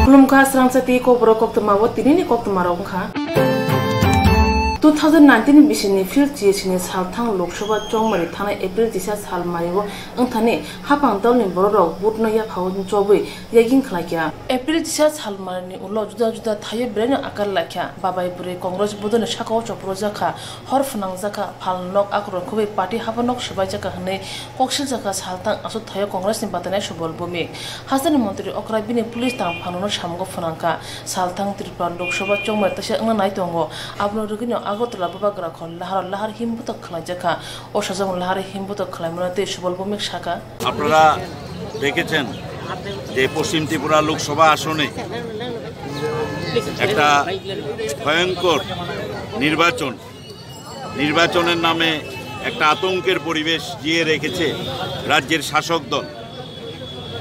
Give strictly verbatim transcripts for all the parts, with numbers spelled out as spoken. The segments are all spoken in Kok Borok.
Khulumkha, srangsa tei kokborok koktwma o tinini koktwma rok wngkha. Two thousand nineteen bisini Phil C A C ni salthang Lok Sabha chongmani thanai April chisa salmari o wngthani haphang dolni bororok vote no yaphao chobwi yaging khlaikha. April chisa salmari ni ulo juda juda thaio beraino akar laikha. Babai bwrwi Congress bodolni sakao chopro jakha, hor phwnang jakha, phal nok akorok khobwi party habo nok swbai jakha hwnwi kok siljakha salthang aswk thaio Congress ni batanai Subal Bhumik. Hasteni montri okra bini police tangphangno samgo phwnangkha. Salthang Tripura Lok Sabha chongmani teisa wngna nai tongo. Abono rwgwino Agartala Bubagra khor laharo lahar himbutok khlaijakha. O sajwkno lahar himbutok khlaimano tei Subal Bhumik sakha. আপনারা দেখেছেন যে পশ্চিম ত্রিপুরা লোকসভা আসনে একটা ভয়ঙ্কর নির্বাচন, নির্বাচনের নামে একটা আতঙ্কের পরিবেশ জিয়ে রেখেছে রাজ্যের শাসক দল।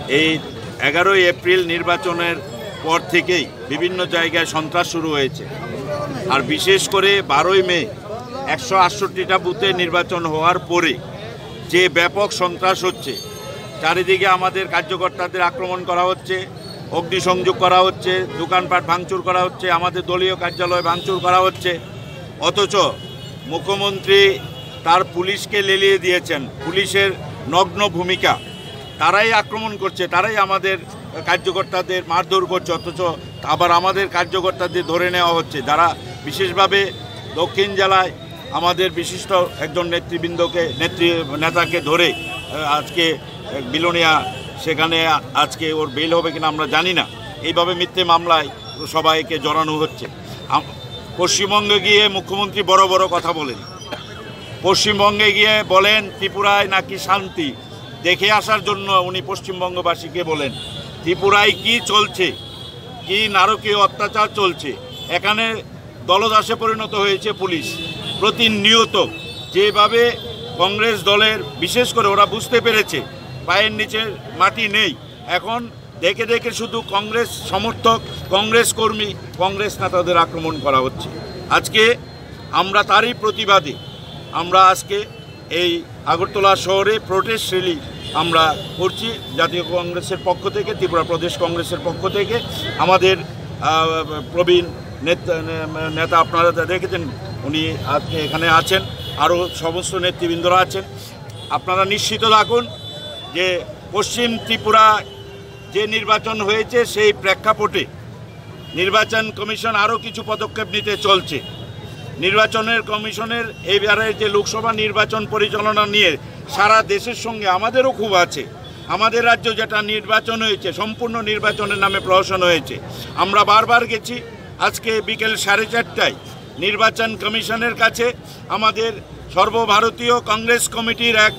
এই এগারোই এপ্রিল নির্বাচনের পর থেকেই বিভিন্ন জায়গায় সন্ত্রাস শুরু হয়েছে। আর বিশেষ করে বারোই মে একশো আটষট্টিটা বুথে নির্বাচন হওয়ার পরে যে ব্যাপক সন্ত্রাস হচ্ছে, চারিদিকে আমাদের কার্যকর্তাদের আক্রমণ করা হচ্ছে, অগ্নিসংযোগ করা হচ্ছে, দোকানপাট ভাঙচুর করা হচ্ছে, আমাদের দলীয় কার্যালয় ভাঙচুর করা হচ্ছে। অথচ মুখ্যমন্ত্রী তার পুলিশকে লেলিয়ে দিয়েছেন, পুলিশের নগ্ন ভূমিকা। তারাই আক্রমণ করছে, তারাই আমাদের কার্যকর্তাদের মারধর করছে, অথচ আবার আমাদের কার্যকর্তাদের ধরে নেওয়া হচ্ছে। যারা বিশেষভাবে দক্ষিণ জেলায় আমাদের বিশিষ্ট একজন নেতৃবৃন্দকে, নেতৃ নেতাকে ধরে, আহ, আজকে বিলোনিয়া, সেখানে আজকে ওর বেইল হবে কিনা আমরা জানি না। এইভাবে মিথ্যে মামলায় সবাইকে জড়ানো হচ্ছে। আম- পশ্চিমবঙ্গে গিয়ে মুখ্যমন্ত্রী বড় বড় কথা বলেন, পশ্চিমবঙ্গে গিয়ে বলেন ত্রিপুরায় নাকি শান্তি। দেখে আসার জন্য উনি পশ্চিমবঙ্গবাসীকে বলেন ত্রিপুরায় কি চলছে, কি নারকীয় অত্যাচার চলছে। এখানে দলদাসে পরিণত হয়েছে পুলিশ। প্রতিনিয়ত যেভাবে কংগ্রেস দলের, বিশেষ করে ওরা বুঝতে পেরেছে পায়ের নিচে মাটি নেই, এখন দেখে দেখে শুধু কংগ্রেস সমর্থক, কংগ্রেস কর্মী, কংগ্রেস নেতাদের আক্রমণ করা হচ্ছে। আজকে আমরা তারই প্রতিবাদে আমরা আজকে এই আগরতলা শহরে প্রোটেস্ট র্যালি আমরা করছি জাতীয় কংগ্রেসের পক্ষ থেকে, ত্রিপুরা প্রদেশ কংগ্রেসের পক্ষ থেকে। আমাদের, আহ, প্রবীণ নেত-, নেতা আপনারা যা দেখেছেন, উনি আজকে এখানে আছেন, আরও সমস্ত নেতৃবৃন্দরা আছেন। আপনারা নিশ্চিত থাকুন যে পশ্চিম ত্রিপুরা যে নির্বাচন হয়েছে, সেই প্রেক্ষাপটে নির্বাচন কমিশন আরও কিছু পদক্ষেপ নিতে চলছে। নির্বাচনের কমিশনের এইবারের যে লোকসভা নির্বাচন পরিচালনা নিয়ে সারা দেশের সঙ্গে আমাদেরও খুব আছে। আমাদের রাজ্য যেটা নির্বাচন হয়েছে, সম্পূর্ণ নির্বাচনের নামে প্রহসন হয়েছে। আমরা বারবার গেছি। আজকে বিকেল সাড়ে চারটায় নির্বাচন কমিশনের কাছে আমাদের সর্বভারতীয় কংগ্রেস কমিটির এক,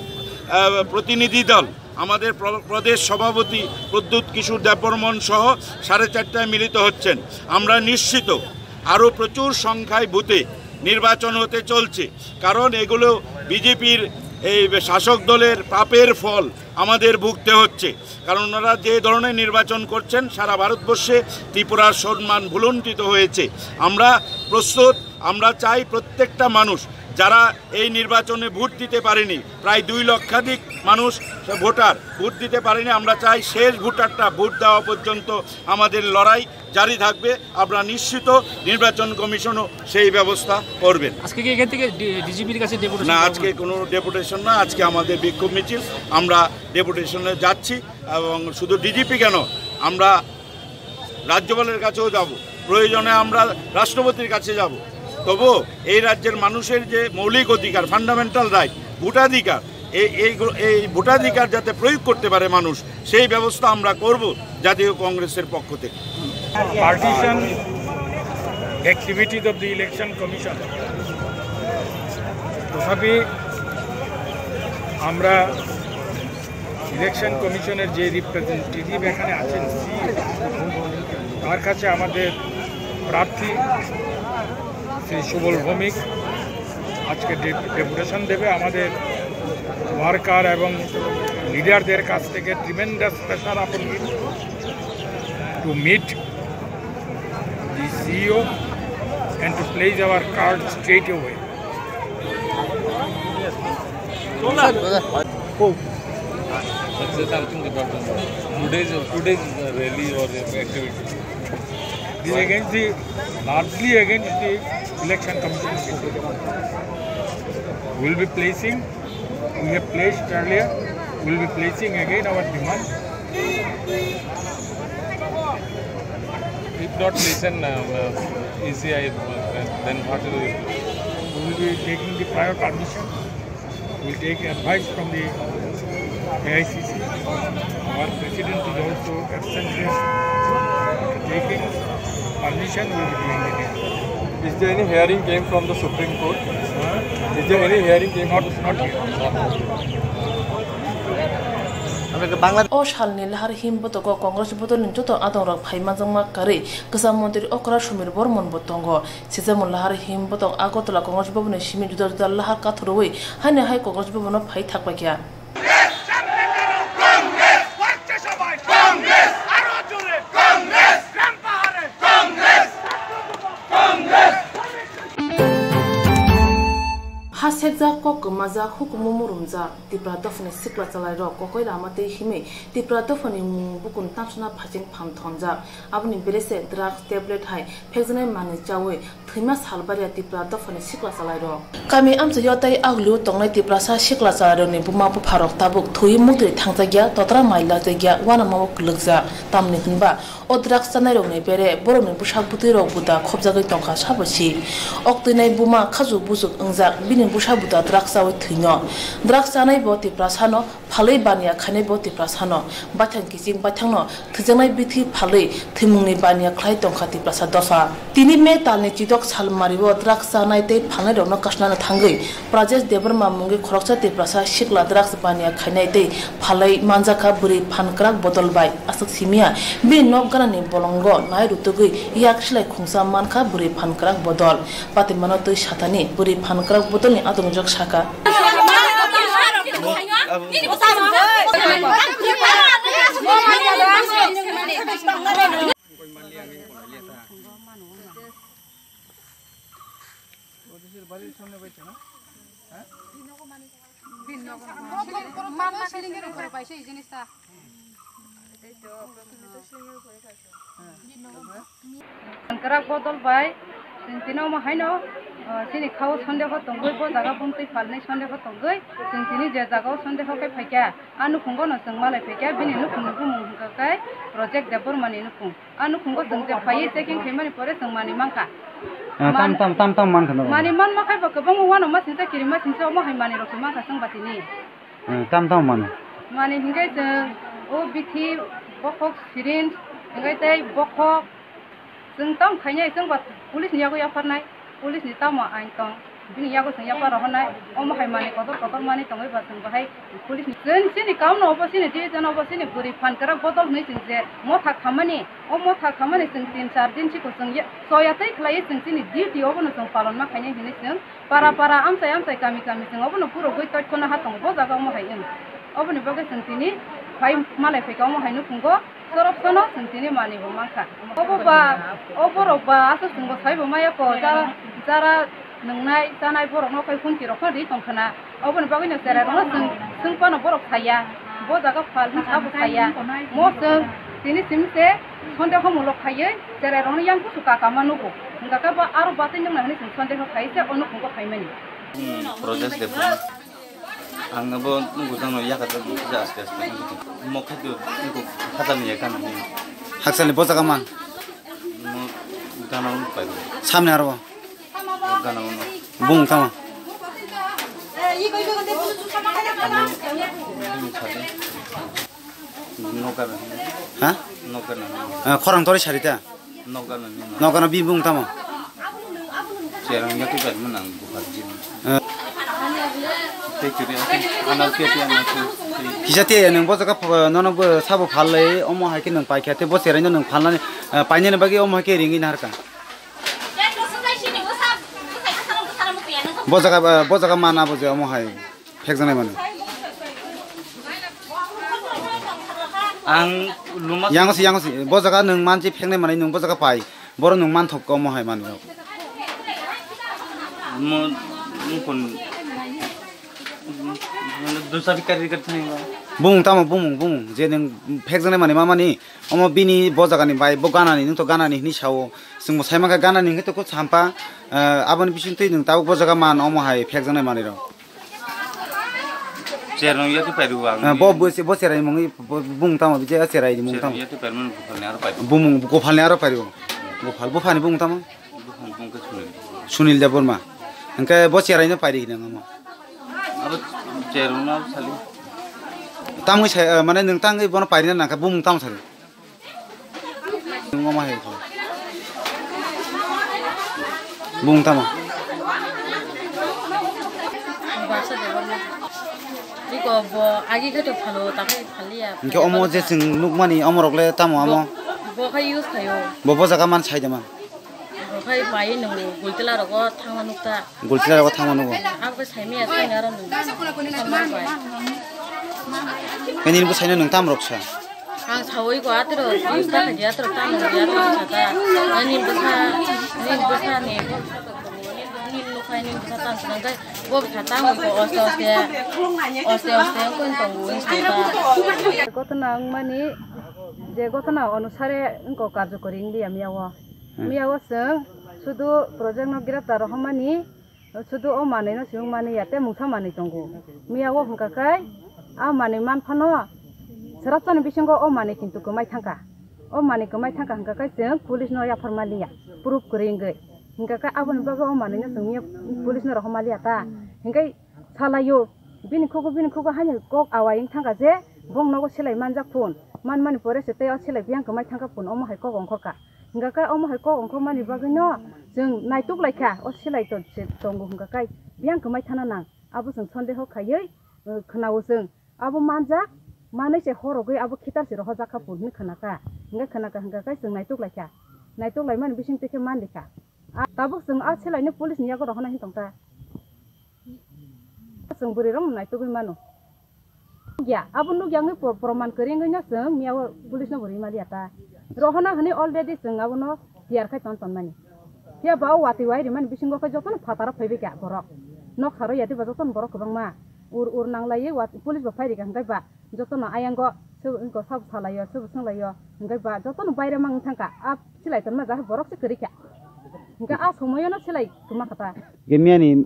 আহ, প্রতিনিধি দল, আমাদের প্র-, প্রদেশ সভাপতি প্রদ্যুৎ কিশোর দেববর্মন সহ সাড়ে চারটায় মিলিত হচ্ছেন। আমরা নিশ্চিত আরও প্রচুর সংখ্যায় বুথে নির্বাচন হতে চলছে, কারণ এগুলো বিজেপির, এই শাসক দলের পাপের ফল আমাদের ভুগতে হচ্ছে। কারণ ওনারা যে ধরনের নির্বাচন করছেন, সারা ভারতবর্ষে ত্রিপুরার সম্মান ভূলুণ্ঠিত হয়েছে। আমরা প্রস্তুত, আমরা চাই প্রত্যেকটা মানুষ যারা এই নির্বাচনে ভোট দিতে পারেনি, প্রায় দুই লক্ষাধিক মানুষ ভোটার ভোট দিতে পারেনি, আমরা চাই শেষ ভোটারটা ভোট দেওয়া পর্যন্ত আমাদের লড়াই জারি থাকবে। আমরা নিশ্চিত নির্বাচন কমিশনও সেই ব্যবস্থা করবেন। আজকে কি এখান থেকে ডি-, ডিজিপির কাছে ডেপুটেশন না, করা আজকে হবে? কোনো ডেপুটেশন না, আজকে আমাদের বিক্ষোভ মিছিল। আমরা ডেপুটেশনে যাচ্ছি এবং শুধু ডিজিপি কেন, আমরা রাজ্যপালের কাছেও যাব, প্রয়োজনে আমরা রাষ্ট্রপতির কাছে যাব। তবু এই রাজ্যের মানুষের যে মৌলিক অধিকার, ফান্ডামেন্টাল রাইট, ভোটাধিকার, এই, এই, এই ভোটাধিকার যাতে প্রয়োগ করতে পারে মানুষ, সেই ব্যবস্থা আমরা করব জাতীয় কংগ্রেসের পক্ষ থেকে। Partition activities of the Election Commission. তথাপি আমরা ইলেকশন কমিশনের যে রিপ্রেজেন্টেটিভ এখানে আছেন, সি, তার কাছে আমাদের প্রার্থী শ্রী সুবল ভৌমিক আজকে ডে-, ডেপুটেশন দেবে। আমাদের ওয়ার্কার এবং লিডারদের কাছ থেকে ট্রিমেন্ডাস প্রেশার আপন to meet the C E O and to place our card straight away. Success, I think, the government. Today's, today's rally or activity. This against the, largely against the Election Commission. We'll be placing, we have placed earlier, we'll be placing again our demand. If not listen, um, uh, E C I, uh, then what will we do? We will be taking the prior permission. We take advice from the A I C C. Our president is also absent there. Taking permission, we will be doing it. Is there any hearing came from the Supreme Court? Huh? Is there any hearing came from the Supreme Court? Not yet. O salni lahar him botogo Congress bodolni joto adongrok phai manjakma karwi kwcham montri okra Sumir Bormon bo tongo. Sijamo lahar him botok Agartala Congress Bhavan ni simi juda juda lahar kathorwi haino hai Congress Bhavan o phai thakpaikha. Ha sekjak, kok kwmajak, hukumu murumjak Tipra dophani sikla chalairok kokoi lama tei himwi Tipra dophani mung bukung tamsana phaising phan thonjak. Aboni bere se drugs tablet hai phekjaknai manwi chaui thwima salbaria Tipra dophani sikla chalairok. Kami amchaio tei aglio tongnai Tiprasa sikla chalairokni buma bupharok tabuk thwi muktwi thangjakya, totra mai lakjakya, uanama o kwlwkjak. Tamni hwnba o drugs chanairokni bere borokni bwsa bwtwirok buda khopjagwi tongkha sabo si. Oktwinai buma khajwk bujwk wngjak, bini bwsa buda drugs chaui thwino. Drugs chanai bo Tiprasano phalwi baniya khainai bo Tiprasano, baithang kiching baithangno thwijaknai bithi phalwi thwimungni baniya khlai tongkha Tiprasa dopha. Tini May talni chidok salmario drugs chanai tei phalnairokno kasnana thangwi Prajesh Debbarma mungwi khoroksa Tiprasa sikla drugs baniya khainai tei phalwi manjakha bwrwi phan kwrak bodol bai. Aswk simiya bini nok ganani bolongo nai rutugwi yak silai khungsa mankha bwrwi phan kwrak bodol. Patimano twi satani bwrwi phan kwrak bodolni adongjwk saka. Kwrak bodol bai chwng tini omo haino, ah, chini khao sondeho tongwi, bo jaga bumtwi phalnwi sondeho tongwi, chwng tini je jaga o sondeho khe phaikha, a nukhungo no chwng malai phaikha, bini nukhungni bumung hwnkha khe Project Debbarma ni nukhung. A nukhungo chwng je phaiwi checking khaimani pore chwng manwi mankha. Ah, tam, tam, tam, tam mankha no. Manwi manma khai bo kwbangma uanama singcha kirima singcha omo hai manwi rok se mankha chwng ba tini. Hmm, tam tam mano. Mani hingke chwng o bithi bokhok syringe hingke tei bokhok chwng tam khainai chwng ba police ni yago yapharnai, police ni tamo ain tong, bini yago chwng yaphar rohornai, omo hai mani kotor kotor mani tongwi ba chwng bahai police ni chwng chini kaam no obo chini division obo chini bwrwi phan kwrak bodol hwnwi chwng je motha khamani, o motha khamani chwng tin char din siko chwng ye choya tei khlaiwi chwng chini duty obono chwng palon ma khainai hinwi chwng Para para, amchai amchai, kami kami, chwng obono puro gwi toikhona ha tongo, bo jaga omo hai wng. Oboni bagwi chwng tini phai malai phaikha, omo hai nukhungo chorop sono chwng tini manwi bo mankha. Obo ba, o borok ba aswk chwngbo saibo maya kho, jara, jara nwngnai, chanai borokno khai humki rokno ri tongkhana. Oboni bagwino cherai rokno chwng, chwng phano borok saya. Bo jaga phal hwn sabo saya. Mo chwng tini simi se sonde homolok khaiwi cherai rokno yang kusu kaka ma nugo. Hwnkha khe bo aro batwi nukna hwnwi chwng sonde ho khaiwi se o nukhungo phaimani. Hmm, Project de bo. Ang bo nugo jang no yaka ta ja aste aste. Mo khe do nugo khatal ni yaka nang. Hakchal ni bo jaga man. Mo gana un pai. Samne aro. Gana un. Bung tama. Abo bung sadi. Nokar. Ha? Nokar na. Ah, khorang tori sarita. Nokar na. Nokar na bibung tamo. Cherang ya tu ber menang bukan jin. Eh. Te kiri aku. Anak ke tiang aku. Kisa te nang bo jaga pho-, nono bo sabo phalai omo hai ke nang paikha te bo cherai no nang phalnani, eh, painani bagi omo hai ke ringi narka. Bo jaga, eh, bo jaga mana bo je omo hai. Phekjaknai mani. Ang luma. Yang si, yang si. Bo jaga nwng mansi pheknai mani, nwng bo jaga pai. Boro nwng manthok omo hai mani. Mo, mo kon. Dusra bikar bikar thani ba. Bumung tamo bumung, bumung je nwng phekjaknai manwi mamani, omo bini bo jagani bai bo ganani, nwng to ganani hinwi sao. Chwngbo sai mankha ganani hwnkhe to kok champa, eh, aboni bisingtwi nwng tabuk bo jaga man omo hai phekjaknai manwi rok. Cherno yati pairu ang. Eh, bo, bo, bo cherai mungwi, bo, bumung tamo, je cherai mung tamo. Cherno yati pairu mung gophalni aro pairu. Bumung gophalni aro pairu. Gophal, buphani bumung tamo? Buphani bumung khe Sunil. Sunil Debbarma. Hwnkhe bo cherai no pairi hinang omo. Abo cherno sali. Tamwi sai, eh, mane nwng tangwi bono pairina nangkha bumung tamo sali. Nwng omo hai khe. Bumung tamo. Iko bo agi khe to phalo, ta khe phaliya. Hwnkhe omo je chwng nukmani omorok le tamo amo? Bo, bo khe use khaio. Bo bo jaga man sai de man. Bo khai pai nung Gultila rogo thangma nukta. Gultila rogo thangma nugo. Abo khai saimi ya sani aro nung. Kani bo saina nung tam rok sa. Ang sawi ko atro, use ta khaji atro tam nung ya atro sata. Ani bwsa, ani bwsa ni. Ni nukhai ni bwsa tam nung kai. Bo bwsa tam ko oste oste. Oste oste ko tong wi sata. Gotna wngmani je gotna onusare wngko karjokori wngya miya o. Hmm. Miya o chwng sudu project no greptar rohormani, sudu o manwi no chwng mani ya, tei mungsa manwi tongo. Miya o hwnkha khe a manwi man phano swrapsani bisingo o manwi kintu kwmai thangkha. O manwi kwmai thangkha hwnkha khe chwng police no yaphar maliya, proof kwrwi wngwi. Hwnkha khe aboni bagwi o manwi no chwng miya police no rohor maliya ta. Hwnkhe salaio, bini khugo, bini khugo haino kok awai wng thangkha je bong nogo silai manjak phun, manmani pore se tei o silai biyang kwmai thangkha phun, omo hai kok ongkhorkha. Hingkha khe omo hai kok ongkhormani bagwino chwng naituk laikha, o silai to se tongo hingkha khe biyang kwmai thana nang. Abo chwng sondeho khaiwi, uh, khwnao chwng. Abo manjak, manwi se horogwi abo khitar se rohorjak kha phun hinwi khwnakha. Hingkhe khwnakha hingkha khe chwng naituk laikha. Naituk laimani bising twi khe manlikha. A, tabuk chwng a silaino police ni yago rohorna hin tongkha. Chwng bwrwi rok naitugwi mano. Nukya, abo nukya wngwi pro-, proman kwrwi wngwi no chwng miya o police no bo rwi maliya ta. Rohorna hwnwi already chwng abono tiyar khai ton tonmani. Phiya ba o watwi wai rimani bisingo khe jotono phataro phaibai kha borok. Nok saro yadi ba jotono borok kwbangma. Ur ur nanglaiwi wat-, police bo phai rikha hwnkhe ba jotono ayango sabo wngkha sabo salaio, sabo swnglaio. Hwnkhe ba jotono baire mang wng thangkha. A silai tonma ja borok se kwrwi kha. Hwnkhe a somoyono silai kwma kha ta. Ge miyani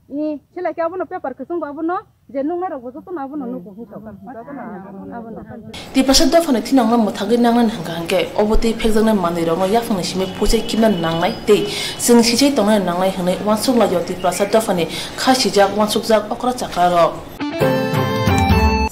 I, silai khe abono paper kwchwng bo abono je nuknai rok bo jotono abono nugo hinwi tok. Abono. Tiprasa dophani thinangno mwthangwi nangnani hwnkha hwnkhe obo tei phekjaknai manwirokno yaphangni simi phuichai kibna nangnai tei chwng sichai tongnani nangnai hwnwi uansuk laio Tiprasa dophani kha sijak uansukjak okra chakra rok.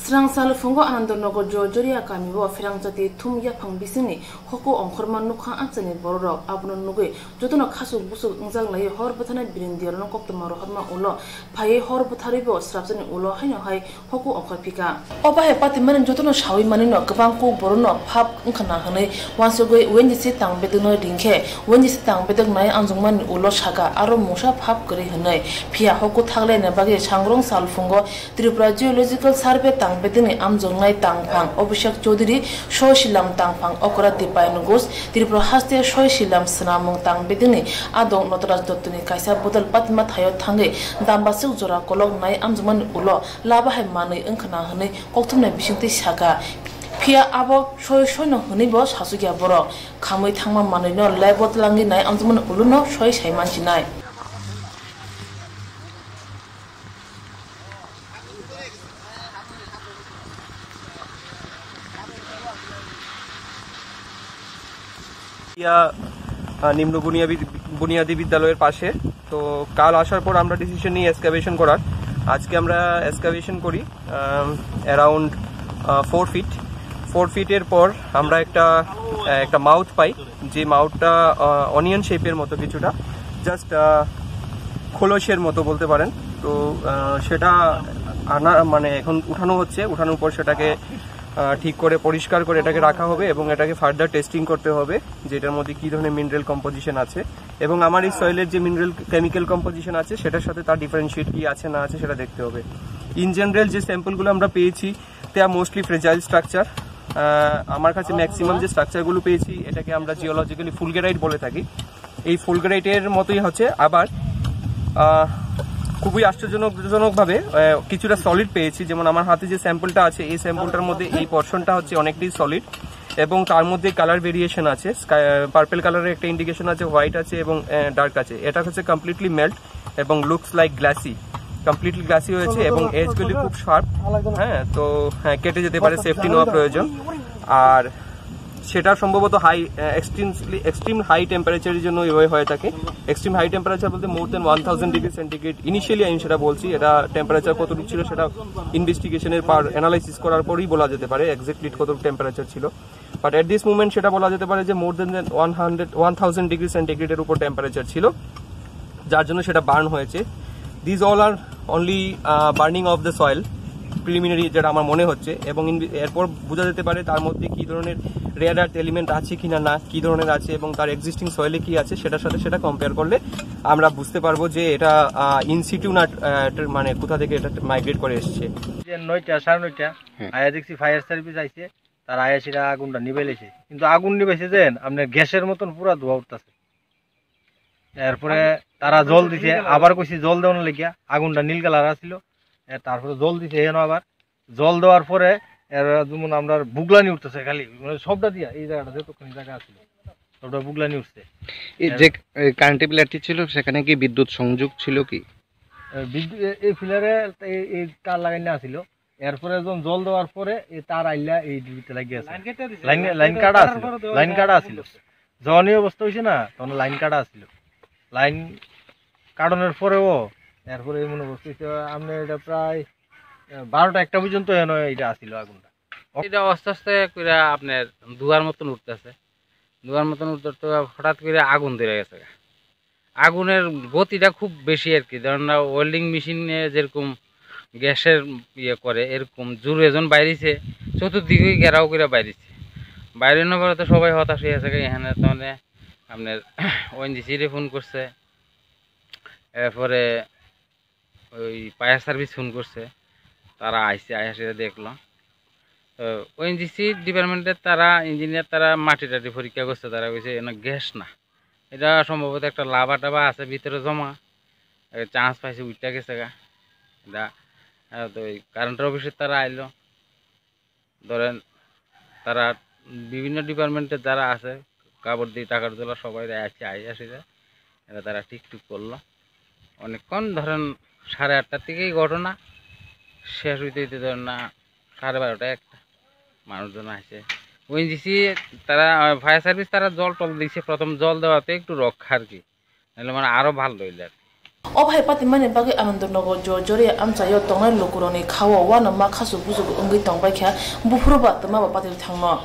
Srang salphungo Anandanagar Jojoria kamio pherang jati thum yaphang bisingni hoko ongkhorma nukha amchaini bororok abono nugwi jotono khasuk busuk wngjak lai hor bwtharnai birindiyarokno koktwma rohorma ulo phaiwi hor bwtharwibo swrapjakni ulo haino hai hoko ongkhor phika. O bahai patimani jotono sawi manwino kwbang kuk borokno phap wngkhwna hwnwi uansugwi U N G C tang bedekno ringkhe U N G C tang bedek nai anjukmani ulo saka aro mungsa phap kwrwi hwnwi. Phiya hoko thak laina bagwi sangrong salphungo Tripura Geological Survey tang bedekni amjoknai tangphang Abhishek Chaudhary, soi silam tangphang okra Dipayan Ghosh, Tripura haste soi silam swnamung tang bedekni adong Nataraj Dottoni kaisa bodol patima thaio thangwi dambaswk jora kolok nai amjokmani ulo laba hai manwi wngkhwna hwnwi kokthumnai bisingtwi saka. Phiya abo soi soino hwnwibo sachukya borok. Khamwi thangma manwino labo twlangwi nai amjokmani ulono soi sai manchinai. ইয়া, আহ, নিম্ন বুনিয়াদি, বুনিয়াদি বিদ্যালয়ের পাশে। তো কাল আসার পর আমরা ডিসিশন নিই এক্সকাভেশন করার। আজকে আমরা এক্সকাভেশন করি, আম, অ্যারাউন্ড, আহ, ফোর ফিট। ফোর ফিটের পর আমরা একটা, আহ, একটা মাউথ পাই, যে মাউথটা, আহ, অনিয়ন শেপের মতো কিছুটা, জাস্ট, আহ, খোলসের মতো বলতে পারেন। তো, আহ, সেটা আনা, মানে, এখন উঠানো হচ্ছে, উঠানোর পর সেটাকে, আহ, ঠিক করে পরিষ্কার করে এটাকে রাখা হবে এবং এটাকে ফার্দার টেস্টিং করতে হবে যে এটার মধ্যে কী ধরনের মিনারেল কম্পোজিশন আছে এবং আমার এই সয়েলের যে মিনারেল কেমিক্যাল কম্পোজিশন আছে সেটার সাথে তার ডিফারেন্সিয়েট কী আছে না আছে সেটা দেখতে হবে। ইন জেনারেল যে স্যাম্পলগুলো আমরা পেয়েছি, they are mostly fragile structure। আহ, আমার কাছে ম্যাক্সিমাম যে স্ট্রাকচারগুলো পেয়েছি, এটাকে আমরা জিওলজিক্যালি ফুলগেরাইট বলে থাকি। এই ফুলগেরাইটের মতোই হচ্ছে আবার, আহ, খুবই আশ্চর্যজনকভাবে আহ, কিছুটা সলিড পেয়েছি। যেমন আমার হাতে যে স্যাম্পলটা আছে, এই স্যাম্পলটার মধ্যে এই পোর্শনটা হচ্ছে অনেকটাই সলিড এবং তার মধ্যে কালার ভেরিয়েশন আছে। পার্পল কালারের একটা ইন্ডিকেশন আছে, হোয়াইট আছে এবং ডার্ক আছে। এটা হচ্ছে কমপ্লিটলি মেল্ট এবং looks like glassy, completely glassy হয়েছে এবং এজগুলি খুব শার্প। হ্যাঁ, তো হ্যাঁ, কেটে যেতে পারে, সেফটি নেওয়া প্রয়োজন। আর সেটা সম্ভবত হাই, এক্সট্রিমলি এক্সট্রিম হাই টেম্পারেচারের জন্য এভাবে হয়ে থাকে। এক্সট্রিম হাই টেম্পারেচার বলতে more than one thousand degree centigrade. Initially আমি সেটা বলছি, এটা টেম্পারেচার কতটুকু ছিল সেটা ইনভেস্টিগেশনের পর, অ্যানালাইসিস করার পরই বলা যেতে পারে এক্স্যাক্টলি কত টেম্পারেচার ছিল। বাট অ্যাট দিস মুমেন্ট সেটা বলা যেতে পারে যে more than one hundred one thousand degree সেন্টিগ্রেডের উপর টেম্পারেচার ছিল, যার জন্য সেটা বার্ন হয়েছে। These all are only burning of the soil, preliminary যেটা আমার মনে হচ্ছে। এবং in- এরপর বোঝা যেতে পারে তার মধ্যে কী ধরনের রেয়ার আর্থ এলিমেন্ট আছে কি না, না কী ধরনের আছে এবং তার এক্সিস্টিং সয়েলে কী আছে, সেটার সাথে সেটা কম্পেয়ার করলে আমরা বুঝতে পারবো যে এটা ইনসিটু না আহ, মানে কোথা থেকে এটা মাইগ্রেট করে এসছে। যে নয়টা, সাড়ে নয়টা, হুম। আয়া দেখছি ফায়ার সার্ভিস আইছে, তারা আয়া সেটা আগুনটা নিবাই লাইছে। কিন্তু আগুন নিবাইছে যে আপনার গ্যাসের মতন পুরা ধোয়া উঠতেছে। এরপরে তারা জল দিছে, আবার কইছে জল দেওয়ার লাগিয়া, আগুনটা নীল কালার আছিল। এ, তারপরে জল দিছে এখানে আবার। জল দেওয়ার পরে এর যেমন আমরা বুগলানি উঠতেছে খালি, মানে সবটা দিয়া এই জায়গাটা যতক্ষণ জায়গা আছিল, সবটা বুগলানি উঠছে। এই এর যে, এ, কারেন্টের পিলারটি ছিল, সেখানে কি বিদ্যুৎ সংযোগ ছিল কি? এ, বিদ্যু-, এ-, এই ফিলারে এই, এই তার লাগাই না আছিল। এরপরে যখন জল দেওয়ার পরে এই তার আইলা এই ডিবিতে লাগিয়ে আছে। লাইন কেটে দিছে। লাইন, লাইন লাইন কেটে কাটা তার আছিল, পরে দেওয়া লাইন যায় কাটা না আছিল। বন্ধ করছে। যখনই অবস্থা হইছে না, তখন লাইন কাটা আছিল। লাইন কাটানোর পরেও এরপরে এমন অবস্থা হইছে, আমরা এটা প্রায়, আহ, বারোটা একটা পর্যন্ত এনে এটা আছিল আগুনটা। এটা আস্তে আস্তে করে আপনার ধোঁয়ার মতন উঠতেছে, ধোঁয়ার মতন উঠতে উঠতে হঠাৎ করে আগুন ধরে গেছে। আগুনের গতিটা খুব বেশি আর কি, ধরেন না ওয়েল্ডিং মেশিনে যেরকম গ্যাসের ইয়ে করে, এরকম জোরে যখন বাইরেছে, চতুর্দিকে ঘেরাও করে বাইরেছে। বাইরে না পরে তো সবাই হতাশ হয়ে আছে, এখানে তো মানে আপনার ওএনজিসি রে ফোন করছে, এরপরে ওই ফায়ার সার্ভিস ফোন করছে, তারা আইছে, আইসা সেটা দেখলো। তো ওএনজিসি ডিপার্টমেন্টের তারা ইঞ্জিনিয়ার, তারা মাটি টাটি পরীক্ষা করছে, তারা কইছে এনে গ্যাস না, এটা সম্ভবত একটা লাভা টাভা আছে ভিতরে জমা, চান্স পাইছে, উঠটা গেছে গা। এটা আহ, তো ওই কারেন্টের অফিসে তারা আইলো, ধরেন তারা বিভিন্ন ডিপার্টমেন্টে যারা আছে, কাপড় দিয়ে টাকার তোলা সবাই আইছে, আই আসে যায়। এটা তারা ঠিক ঠিক করলো। অনেকক্ষণ ধরেন সাড়ে আটটার দিকেই ঘটনা, শেষ হইতে হইতে ধরেন না সাড়ে বারোটা, একটা মানুষজন আসে। ওএনজিসি তারা, ফায়ার সার্ভিস তারা জল টল দিছে, প্রথম জল দেওয়াতে একটু রক্ষা আর কি, নাহলে মানে আরো ভালো হইলে আর কি। O bahai patimani bagwi Anandanagar Jorjoria amchaio tongnai lukurokni khao uanama khasu bujuk wngwi tongbaikha, buphuru ba twma ba patir thangno.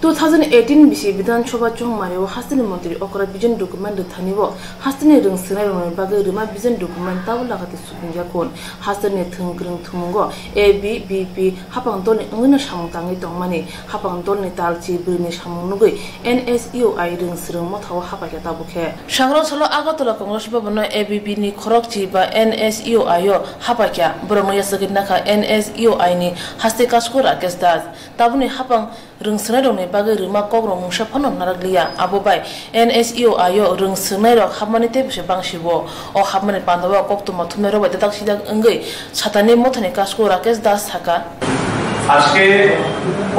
Two thousand eighteen bisi Bidhan Sabha chongmario hasteni montri okra vision document rwthani o hasteni rwng swnairokni bagwi rwma vision document tabuk lagati supung yakun. Hasteni thwng kwrwng thumungo A B B P hapang dolni wngwino samung tangwi tongmani, hapang dolni talchi bwrwini samung nugwi N S U I rwng swrwng mothao hapaikha tabuk khe. Sangrong salo Agartala Congress Bhavan no A B B ni khorokchi ba N S U I o hapaikha. Borokno yachagwi nakha N S U I ni haste kasku Rakesh Das. Tabukni hapang rwng swnairokni bagwi rwma kokrok mungsa phano narwkliya. Abo bai N S U I o rwng swngnairok hapmani teibo se bangsibo. O hapmani pandao koktwma thumnairok bai dadak sidak wngwi satani mothani kasku Rakesh Das sakha. আজকে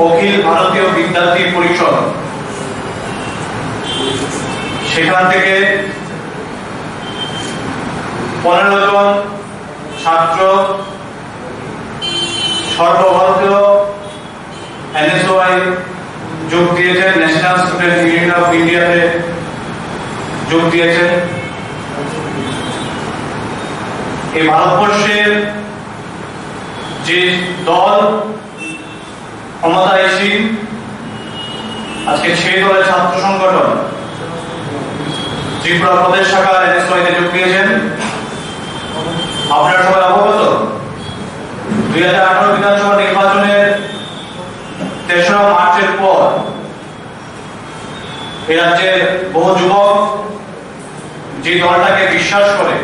অখিল ভারতীয় বিদ্যার্থী পরিষদ, সেখান থেকে পনেরো জন ছাত্র সর্বভারতীয় এনএসওআই যোগ দিয়েছেন, ন্যাশনাল স্টুডেন্ট ইউনিয়ন অফ ইন্ডিয়াতে যোগ দিয়েছেন। এই ভারতবর্ষের যে দল ক্ষমতায় এসে আজকে সেই দলের ছাত্র সংগঠন ত্রিপুরা প্রদেশ শাখা এনএসওআইতে যোগ দিয়েছেন। আপনারা সবাই অবগত, দুই হাজার আঠারো বিধানসভা নির্বাচনের তেসরা মার্চের পর এই রাজ্যের বহু যুবক যে দলটাকে বিশ্বাস করে,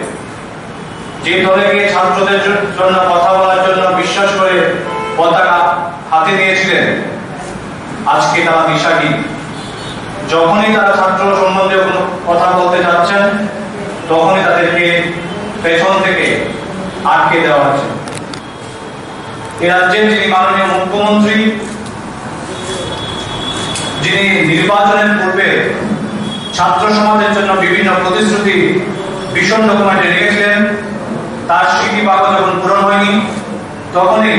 যে দলে গিয়ে ছাত্রদের জ-, জন্য কথা বলার জন্য বিশ্বাস করে পতাকা হাতে নিয়েছিলেন, আজকে তারা দিশাহীন। যখনই তারা ছাত্র সম্বন্ধে কোনো কথা বলতে যাচ্ছেন, তখনই তাদেরকে পেছন থেকে আটকে দেওয়া হচ্ছে। এ রাজ্যের যিনি মাননীয় মুখ্যমন্ত্রী, যিনি নির্বাচনের পূর্বে ছাত্র সমাজের জন্য বিভিন্ন প্রতিশ্রুতি ভীষণ ডকুমেন্টে রেখেছিলেন, তার স্মৃতি বাক্য যখন পূরণ হয়নি, তখনই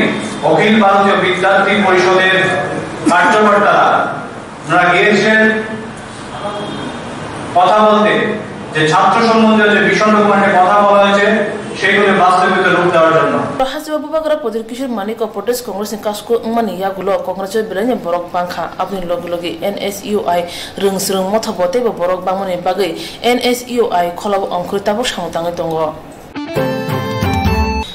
অখিল ভারতীয় বিদ্যার্থী পরিষদের কার্যকর্তারা ওনারা গিয়েছিলেন কথা বলতে, যে ছাত্র সম্বন্ধীয় যে ভীষণ ডকুমেন্টে কথা বলা হয়েছে, সেইগুলো বাস্তবিত রূপ দেওয়ার জন্য। Hasteo Bubagra Pradyut Kishore Manik o Pradesh Congress ni kasku wngmani yagulo Congress o belai ni borok bangkha, aboni logi logi N S U I rwng swrwng motha bo teibo borok bangmani bagwi N S U I kholao ongkhorwi tabuk samung tangwi tongo.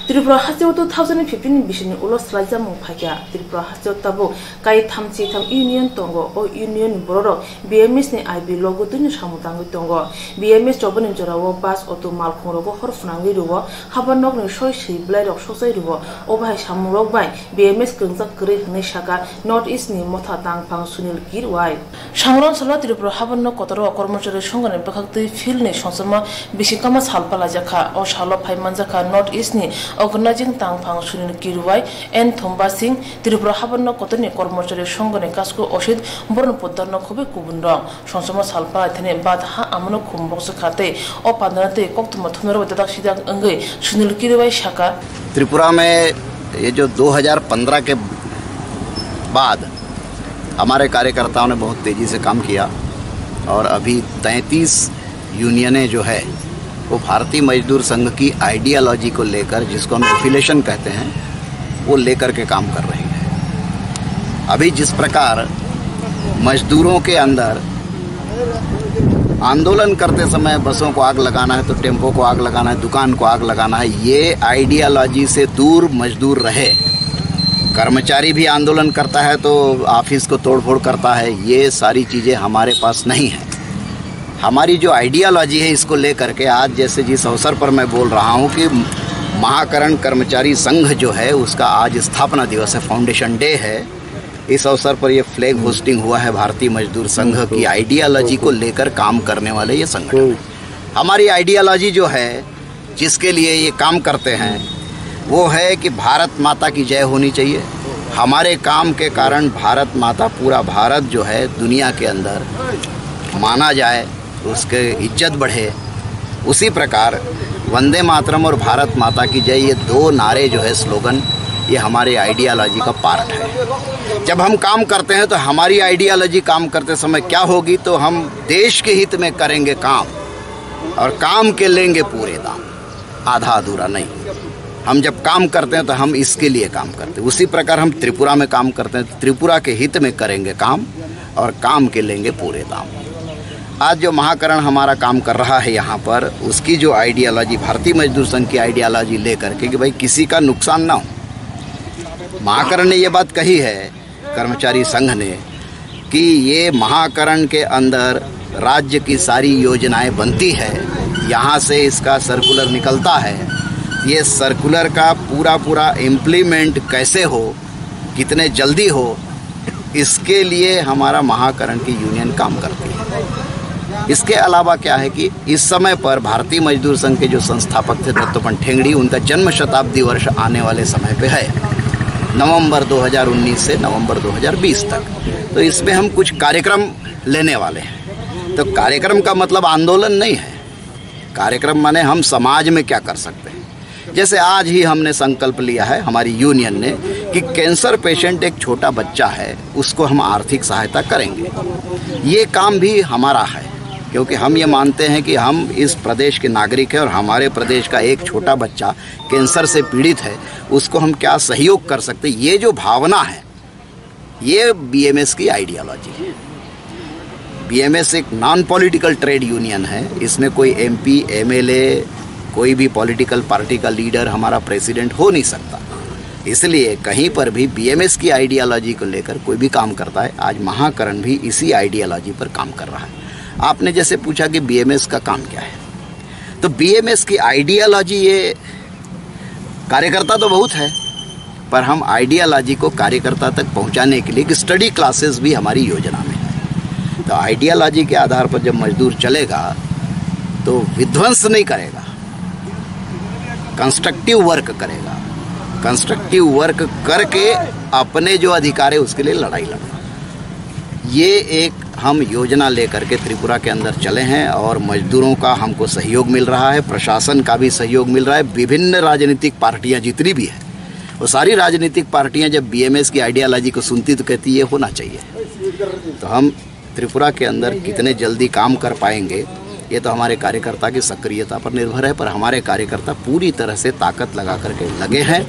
Tripura hasteo two thousand fifteen ni bisini ulo swlaijamung phaikha. Tripura hasteo tabuk kai thamchi tham union tongo. O union ni bororok B M S ni I B logo twino samung tangwi tongo. B M S chobani jorao bus, auto, malkhung rogo hor phwnangwi rwo. Habar nokni soi swi bwlairok sokjai rwo. O bahai samungrok bai B M S kwrwngjak kwrwi hwnwi saka North East ni motha tangphang Sunil Kirwai. Sangron salo Tripura haborno kotoro kormochari songhoni bwkhaktwi field ni songchorma bisingkama sal palaijakha. O salo phai manjakha North East ni organizing tangphang Sunil Kirwai, N Thumba Singh, Tripura haborno kotorni kormochari songhoni kasku Osit Boron Poddar no khobwi kubun rok. Songchorma sal palaithani bad ha amono khum boksokha tei o pandana tei koktwma thumnarok dadak sidak wngwi Sunil Kirwai saka. Tripura में ये जो दो हज़ार पन्द्रह के बाद हमारे कार्यकर्ताओं ने बहुत तेजी से काम किया और अभी तैंतीस यूनियनें जो है, वो भारतीय मजदूर संघ की आइडियोलॉजी को लेकर, जिसको हम एफिलिएशन कहते हैं, वो लेकर के काम कर रही है। अभी जिस प्रकार मजदूरों के अंदर आंदोलन करते समय बसों को आग लगाना है तो टेम्पो को आग लगाना है, दुकान को आग लगाना है, ये आइडियोलॉजी से दूर मजदूर रहे। कर्मचारी भी आंदोलन करता है तो ऑफिस को तोड़फोड़ करता है, ये सारी चीज़ें हमारे पास नहीं है। हमारी जो आइडियोलॉजी है, इसको लेकर के आज जैसे जिस अवसर पर मैं बोल रहा हूँ कि महाकरण कर्मचारी संघ जो है, उसका आज स्थापना दिवस है, फाउंडेशन डे है। इस अवसर पर ये फ्लैग होस्टिंग हुआ है भारतीय मजदूर संघ की आइडियोलॉजी को लेकर काम करने वाले ये संगठन। हमारी आइडियोलॉजी जो है, जिसके लिए ये काम करते हैं, वो है कि भारत माता की जय होनी चाहिए। हमारे काम के कारण भारत माता, पूरा भारत जो है, दुनिया के अंदर माना जाए, उसके इज्जत बढ़े। उसी प्रकार वंदे मातरम और भारत माता की जय, ये दो नारे जो है, स्लोगन, ये हमारे आइडियोलॉजी का पार्ट है। जब हम काम करते हैं तो हमारी आइडियोलॉजी काम करते समय क्या होगी, तो हम देश के हित में करेंगे काम और काम के लेंगे पूरे दाम। आधा अधूरा नहीं। हम जब काम करते हैं तो हम इसके लिए काम करते हैं। उसी प्रकार हम त्रिपुरा में काम करते हैं, त्रिपुरा के हित में करेंगे काम और काम के लेंगे पूरे दाम। आज जो महाकरण हमारा काम कर रहा है यहाँ पर, उसकी जो आइडियोलॉजी, भारतीय मजदूर संघ की आइडियोलॉजी लेकर के कि भाई किसी का नुकसान ना हो, महाकरण ने ये बात कही है, कर्मचारी संघ ने, कि ये महाकरण के अंदर राज्य की सारी योजनाएं बनती है, यहाँ से इसका सर्कुलर निकलता है, ये सर्कुलर का पूरा पूरा इम्प्लीमेंट कैसे हो, कितने जल्दी हो, इसके लिए हमारा महाकरण की यूनियन काम करती है। इसके अलावा क्या है कि इस समय पर भारतीय मजदूर संघ के जो संस्थापक थे दत्तोपंत ठेंगड़ी, उनका जन्म शताब्दी वर्ष आने वाले समय पे है, नवंबर दो हज़ार उन्नीस से नवंबर दो हज़ार बीस तक। तो इसमें हम कुछ कार्यक्रम लेने वाले हैं। तो कार्यक्रम का मतलब आंदोलन नहीं है। कार्यक्रम माने हम समाज में क्या कर सकते हैं। जैसे आज ही हमने संकल्प लिया है हमारी यूनियन ने कि कैंसर पेशेंट एक छोटा बच्चा है, उसको हम आर्थिक सहायता करेंगे। ये काम भी हमारा है, क्योंकि हम ये मानते हैं कि हम इस प्रदेश के नागरिक हैं और हमारे प्रदेश का एक छोटा बच्चा कैंसर से पीड़ित है, उसको हम क्या सहयोग कर सकते हैं। ये जो भावना है, ये बीएमएस की आइडियोलॉजी है। बीएमएस एक नॉन पॉलिटिकल ट्रेड यूनियन है, इसमें कोई एमपी, एमएलए, कोई भी पॉलिटिकल पार्टी का लीडर हमारा प्रेसिडेंट हो नहीं सकता। इसलिए कहीं पर भी बीएमएस की आइडियोलॉजी को लेकर कोई भी काम करता है, आज महाकरण भी इसी आइडियोलॉजी पर काम कर रहा है। आपने जैसे पूछा कि बीएमएस का काम क्या है, तो बीएमएस की आइडियोलॉजी ये कार्यकर्ता तो बहुत है, पर हम आइडियोलॉजी को कार्यकर्ता तक पहुंचाने के लिए एक स्टडी क्लासेस भी हमारी योजना में है। तो आइडियोलॉजी के आधार पर जब मजदूर चलेगा, तो विध्वंस नहीं करेगा, कंस्ट्रक्टिव वर्क करेगा, कंस्ट्रक्टिव वर्क करके अपने जो अधिकार है उसके लिए लड़ाई लड़ेगा। ये एक हम योजना लेकर के त्रिपुरा के अंदर चले हैं और मजदूरों का हमको सहयोग मिल रहा है, प्रशासन का भी सहयोग मिल रहा है। विभिन्न राजनीतिक पार्टियां जितनी भी हैं, वो सारी राजनीतिक पार्टियां जब बीएमएस की आइडियोलॉजी को सुनती तो कहती ये होना चाहिए। तो हम त्रिपुरा के अंदर कितने जल्दी काम कर पाएंगे, ये तो हमारे कार्यकर्ता की सक्रियता पर निर्भर है, पर हमारे कार्यकर्ता पूरी तरह से ताकत लगा करके लगे हैं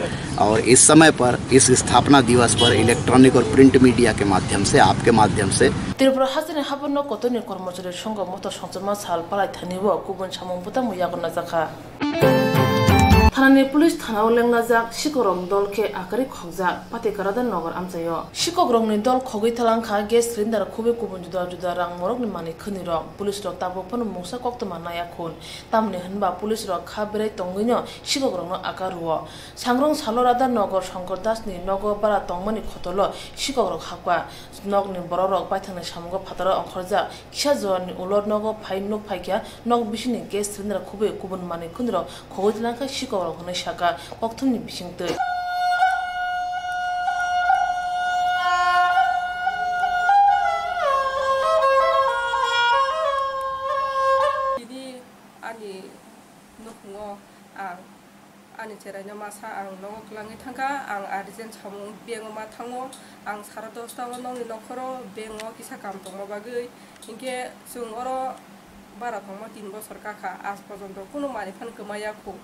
और इस समय पर, इस स्थापना दिवस पर इलेक्ट्रॉनिक और प्रिंट मीडिया के माध्यम से, आपके माध्यम से Tripura hasteni haborno kotorni kormochari songho moto songchakma sal palai thani o kubun samung bwtangbo yago najakha. Thanani police thanao lengnajak sikorokni dol khe akari khokjak Patikara Radha Nagar amchaio. Sikokrokni dol khogwi thalangkha gas cylinder khobwi kubun juda juda rang morokni manwi khwnirok. Police rok tabuk phano mungsa koktwma naiya khun. Tamni hwnba police rok kha berai tongwino sikokrokno aka rwo. Sangrong salo Radha Nagar Shankar Dasni nogo bara tongmani khotolo sikokrok hakha. Nokni borokrok baithangni samungo phataro ongkhorjak. Kisa jorani ulo nogo phai nuk phaikha, nok bisingni gas cylinder khobwi kubun manwi khwnirok khogwi tlang kha sikokrok hwnwi sakha kokthumni bisingtwi. Tini ani nukhungo ang ani cheraino masa ang nogo kwlangwi thangkha, ang urgent samung bank-o ma thango, ang sara dosta o nokni nokhoro bank-o kisa kam tongma bagwi, hinkhe chwng oro bara tongma tin bosor kakha, aaj porjonto kunu manwi phano kwmaya khu,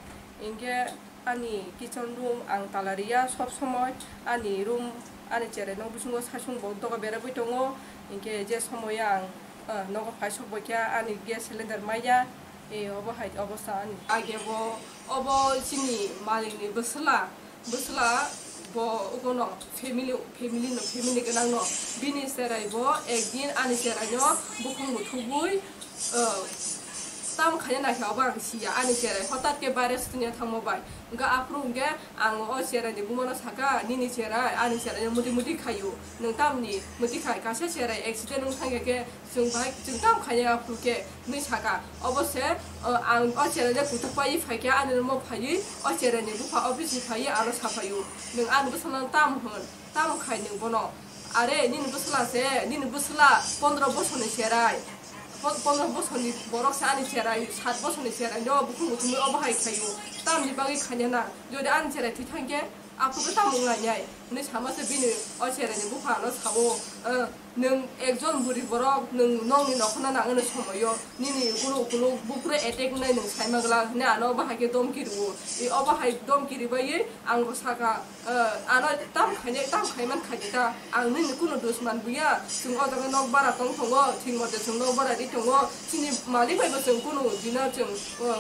hinkhe ani kitchen room ang tala riya, sob somoi ani room, ani cheraino bisingo saichung bo doga berabwi tongo, hinkhe je somoio ang, ah, nogo phai sok baikha ani gas cylinder maya. E, obo hai obosta ani. Age bo, obo chini malikni bwsla, bwsla bo ukono family, family no, family gwnang no. Bini cherai bo ekdin ani cherai no bukhung muthubui, eh, tam khaina nakhe obo ang siya. Ani cherai hotat khe baire swtwngya thangma bai. Hwnkhe aphuru hwnkhe ang o cherai ni buma no saka, "Nini cherai, ani cherai no muti muti khaio. Nwng tamni muti khai, kaisa cherai accident wng thangya khe, chwng bai, chwng tamo khainai aphuru khe," hwnwi saka. Obo se, o, ang o cherai de kutuk paiwi phaikha, ani room-o phaiwi, o cherai ni bupha office-ni phaiwi ano saphaio, "Nwng ani bwsano tamo hwn, tamo khai nwng bono? Are, nini bwsla se, nini bwsla pondro bosorni cherai, po-, pondro bosorni borok se ani cherai, sat bosorni cherai no bukhung bukhungwi obo hai khaio, tamni bagwi khaina nang? Jodi ani cherai thwi thang khe, aphuru khe tamo wnglainai?" hwnwi sama se bini o cherai ni bupha ano sao, "Nwng ekjon buri borok, nwng nokni nokhorno nangano somoio, nini ukuluk ukuluk buphuru attack wngnai nwng saima glak," hwnwi ano bahai khe domki rwo. I obo hai domki rwbaiwi ang bo saka, "Ano tam khainai, tam khaiman khaidi ta, ang nini kunu dusman buya, chwng o jaga nok bara tong tongo, thik mote chwng nok bara ri tongo, chini malik bai bo chwng kunu dino chwng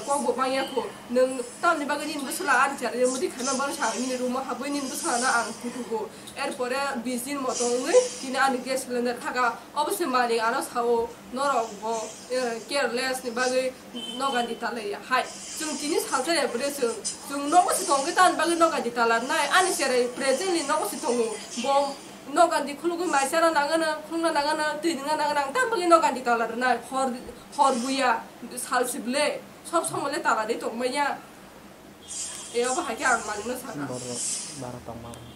kok bo bangya kho." Nwng tamni bagwi nini bwsla ani chara muti khaima bangsa nini room-o habwi nini bwsla no ang kutugo. Erpore bis din moto wngwi tini ani gas cylinder thaka. Obo se malik ano sao, "Norok bo, eh, careless ni bagwi nogandi talaiya hai. Chwng tini salsa ya bwle chwng, chwng nogo se tongwi tamni bagwi nogandi talarnai. Ani cherai presently nogo se tongo. Bo nogandi khulugwi mai chana nangano, khulungna nangano, twi nungna nangano, ang tamni bagwi nogandi talarnai. Hor, hor buya, sal si bwle." Sob somoi le tala de tongmaya. E obo hai khe ang malikno sakha. Borok bara tongma rok.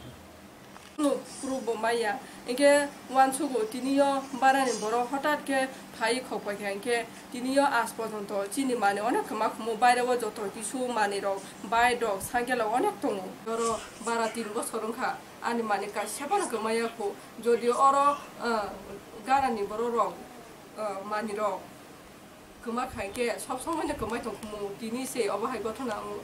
Kunu proof bo maya. Hinkhe uansugo tini o barani borok hotat khe phai khok paikha hinkhe tini o aaj porjonto chini mani onek kwma khumu baire o joto kisu mani rok bike rok cycle rok onek tongo. Oro bara tin bosor wngkha ani mani kaisa phano kwmaya kho. Jodi oro, ah, garani borok rok, ah, mani rok kwma khai khe sob somoi no kwmai tong khumu, tini se obo hai gothona wngo.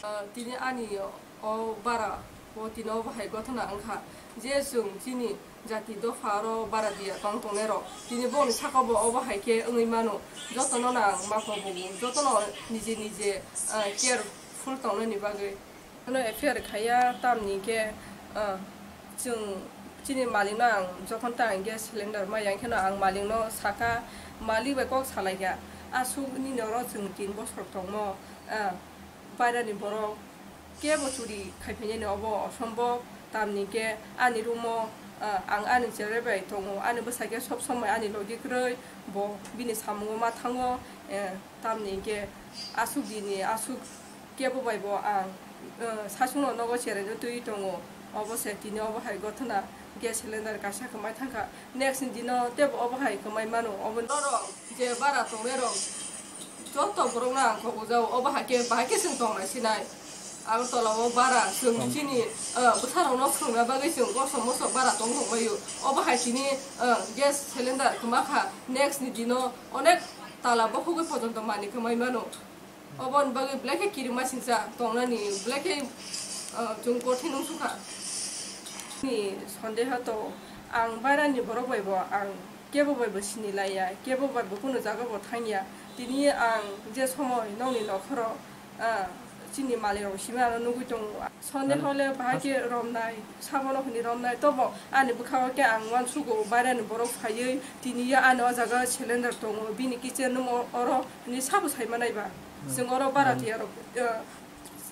Ah, tini ani o bara o tini obo hai gothona wngkha je chwng chini jati dopha oro bara diya tong tongnai rok tini boni saka bo obo hai khe wngwi mano. Jotono no ang mapha bugo, jotono nije nije, ah, careful tongnani bagwi. Ano F I R khaiya tamni khe, ah, chwng chini malikno ang jokhon ta ang gas cylinder maya, hwnkhe no ang malikno sakha, "Malik bai kok salaikha, aswk nini oro chwng tin bosor tongmo, ah, bairani borok kebo churi khai phainani obo osombok, tamni khe ani room-o Ah, ang ani cherai bai tongo, ani bwsai khe sob somoi ani logi kwrwi, bo bini samungo ma thango, eh, tamni hinkhe aswk dini aswk kebo bai bo ang, eh, sasungno nogo cheraino twiwi tongo. Obo se tini obo hai gothona gas cylinder kaisa kwmai thangkha, next ni dino tebo obo hai kwmai mano, obo norok je bara tongnai rok joto borok no ang kok ujao, obo hai khe bahai khe chwng tongnai sinai. Agartala o bara chwng chini, ah, bwsarok no swrwngna bagwi chwng kosom mosok bara tong thok baio. Obo hai tini, ah, gas cylinder kwma kha, next ni dino onek tala bokhogwi pojonto manwi kwmai mano. Oboni bagwi belai khe kirima singcha tongnani belai khe, ah, chwng kothin wng sukha. Ni sondeha to ang bairani borok bai bo ang kebo bai bo sini laiya, kebo bai bo kunu jaga bo thangya. Tini ang je somoi nokni nokhoro, ah, chini malik rok simi ano nugwi tongo. Sondeha le bahai khe romnai, sabono hwnwi romnai, tobo ani bwkhao khe ang uansugo, bairani borok phaiwi tini ya ano o jaga cylinder tongo, bini kitchen room o-, oro hwnwi sabo sai manai ba. Chwng oro bara tiya rok, ah,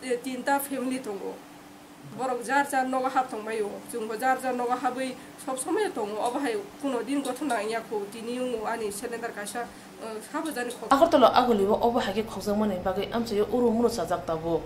eh, tinta family tongo. Borok jar jar nogo hap tong baio. Chwngbo jar jar nogo habwi sob somoi tongo. Obo hai kuno din gothona wngya kho. Tini wngo ani cylinder kaisa, eh, sabo jani khok. Agartala agulio obo hai khe khokjakmani bagwi amchaio uru muru chajak tabuk.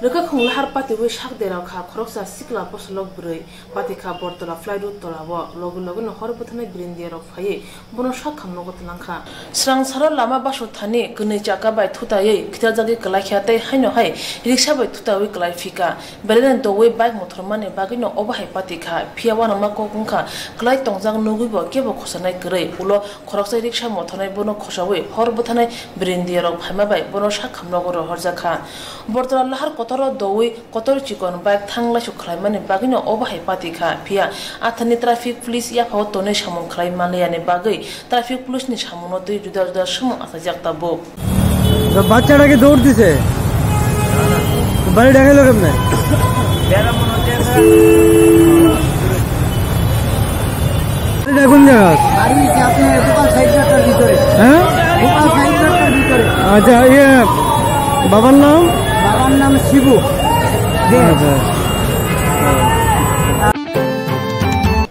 Rwkha khung lahar patiwi sak derao kha khoroksa sikla bwswlok bwrwi. Pati kha Bortola Flight Road tola o, logi logi no hor bwthanai birindia rok phaiwi bono sak khamnogo twlang kha. Swrang saro lama baso thani kwnwi chakka bai thutaiwi khitarjagwi kwlai kha tei haino hai riksa bai thutaiwi kwlai phi kha. Belai no doui bike mothor mani bagwi no obo hai pati kha, phiya uanama kok wng kha, kwlai tongjak nugwi bo kebo khosanai kwrwi, ulo khoroksa riksa mothornai bono khosaui hor bwthanai birindia rok phaima bai bono sak khamnogo rohorjak kha. Bortola lahar kotor o doui kotor chikon bike thang laisuk khlaimani bagwino obo hai pati kha, phiya athani traffic police yaphao tonwi samung khlai manliyani bagwi traffic police ni samungno twi juda juda swmung achaijak tabuk. তো বাচ্চাটাকে দৌড় দিছে। তো বাড়ি ঢাকাইলো কেমনে? এটা কোন জায়গা? বাড়ি হচ্ছে আপনার গোপাল সাইড রাস্তার ভিতরে। হ্যাঁ? গোপাল সাইড রাস্তার ভিতরে। আচ্ছা, ইয়ে, বাবার নাম? বাবার নাম শিবু দে। আচ্ছা।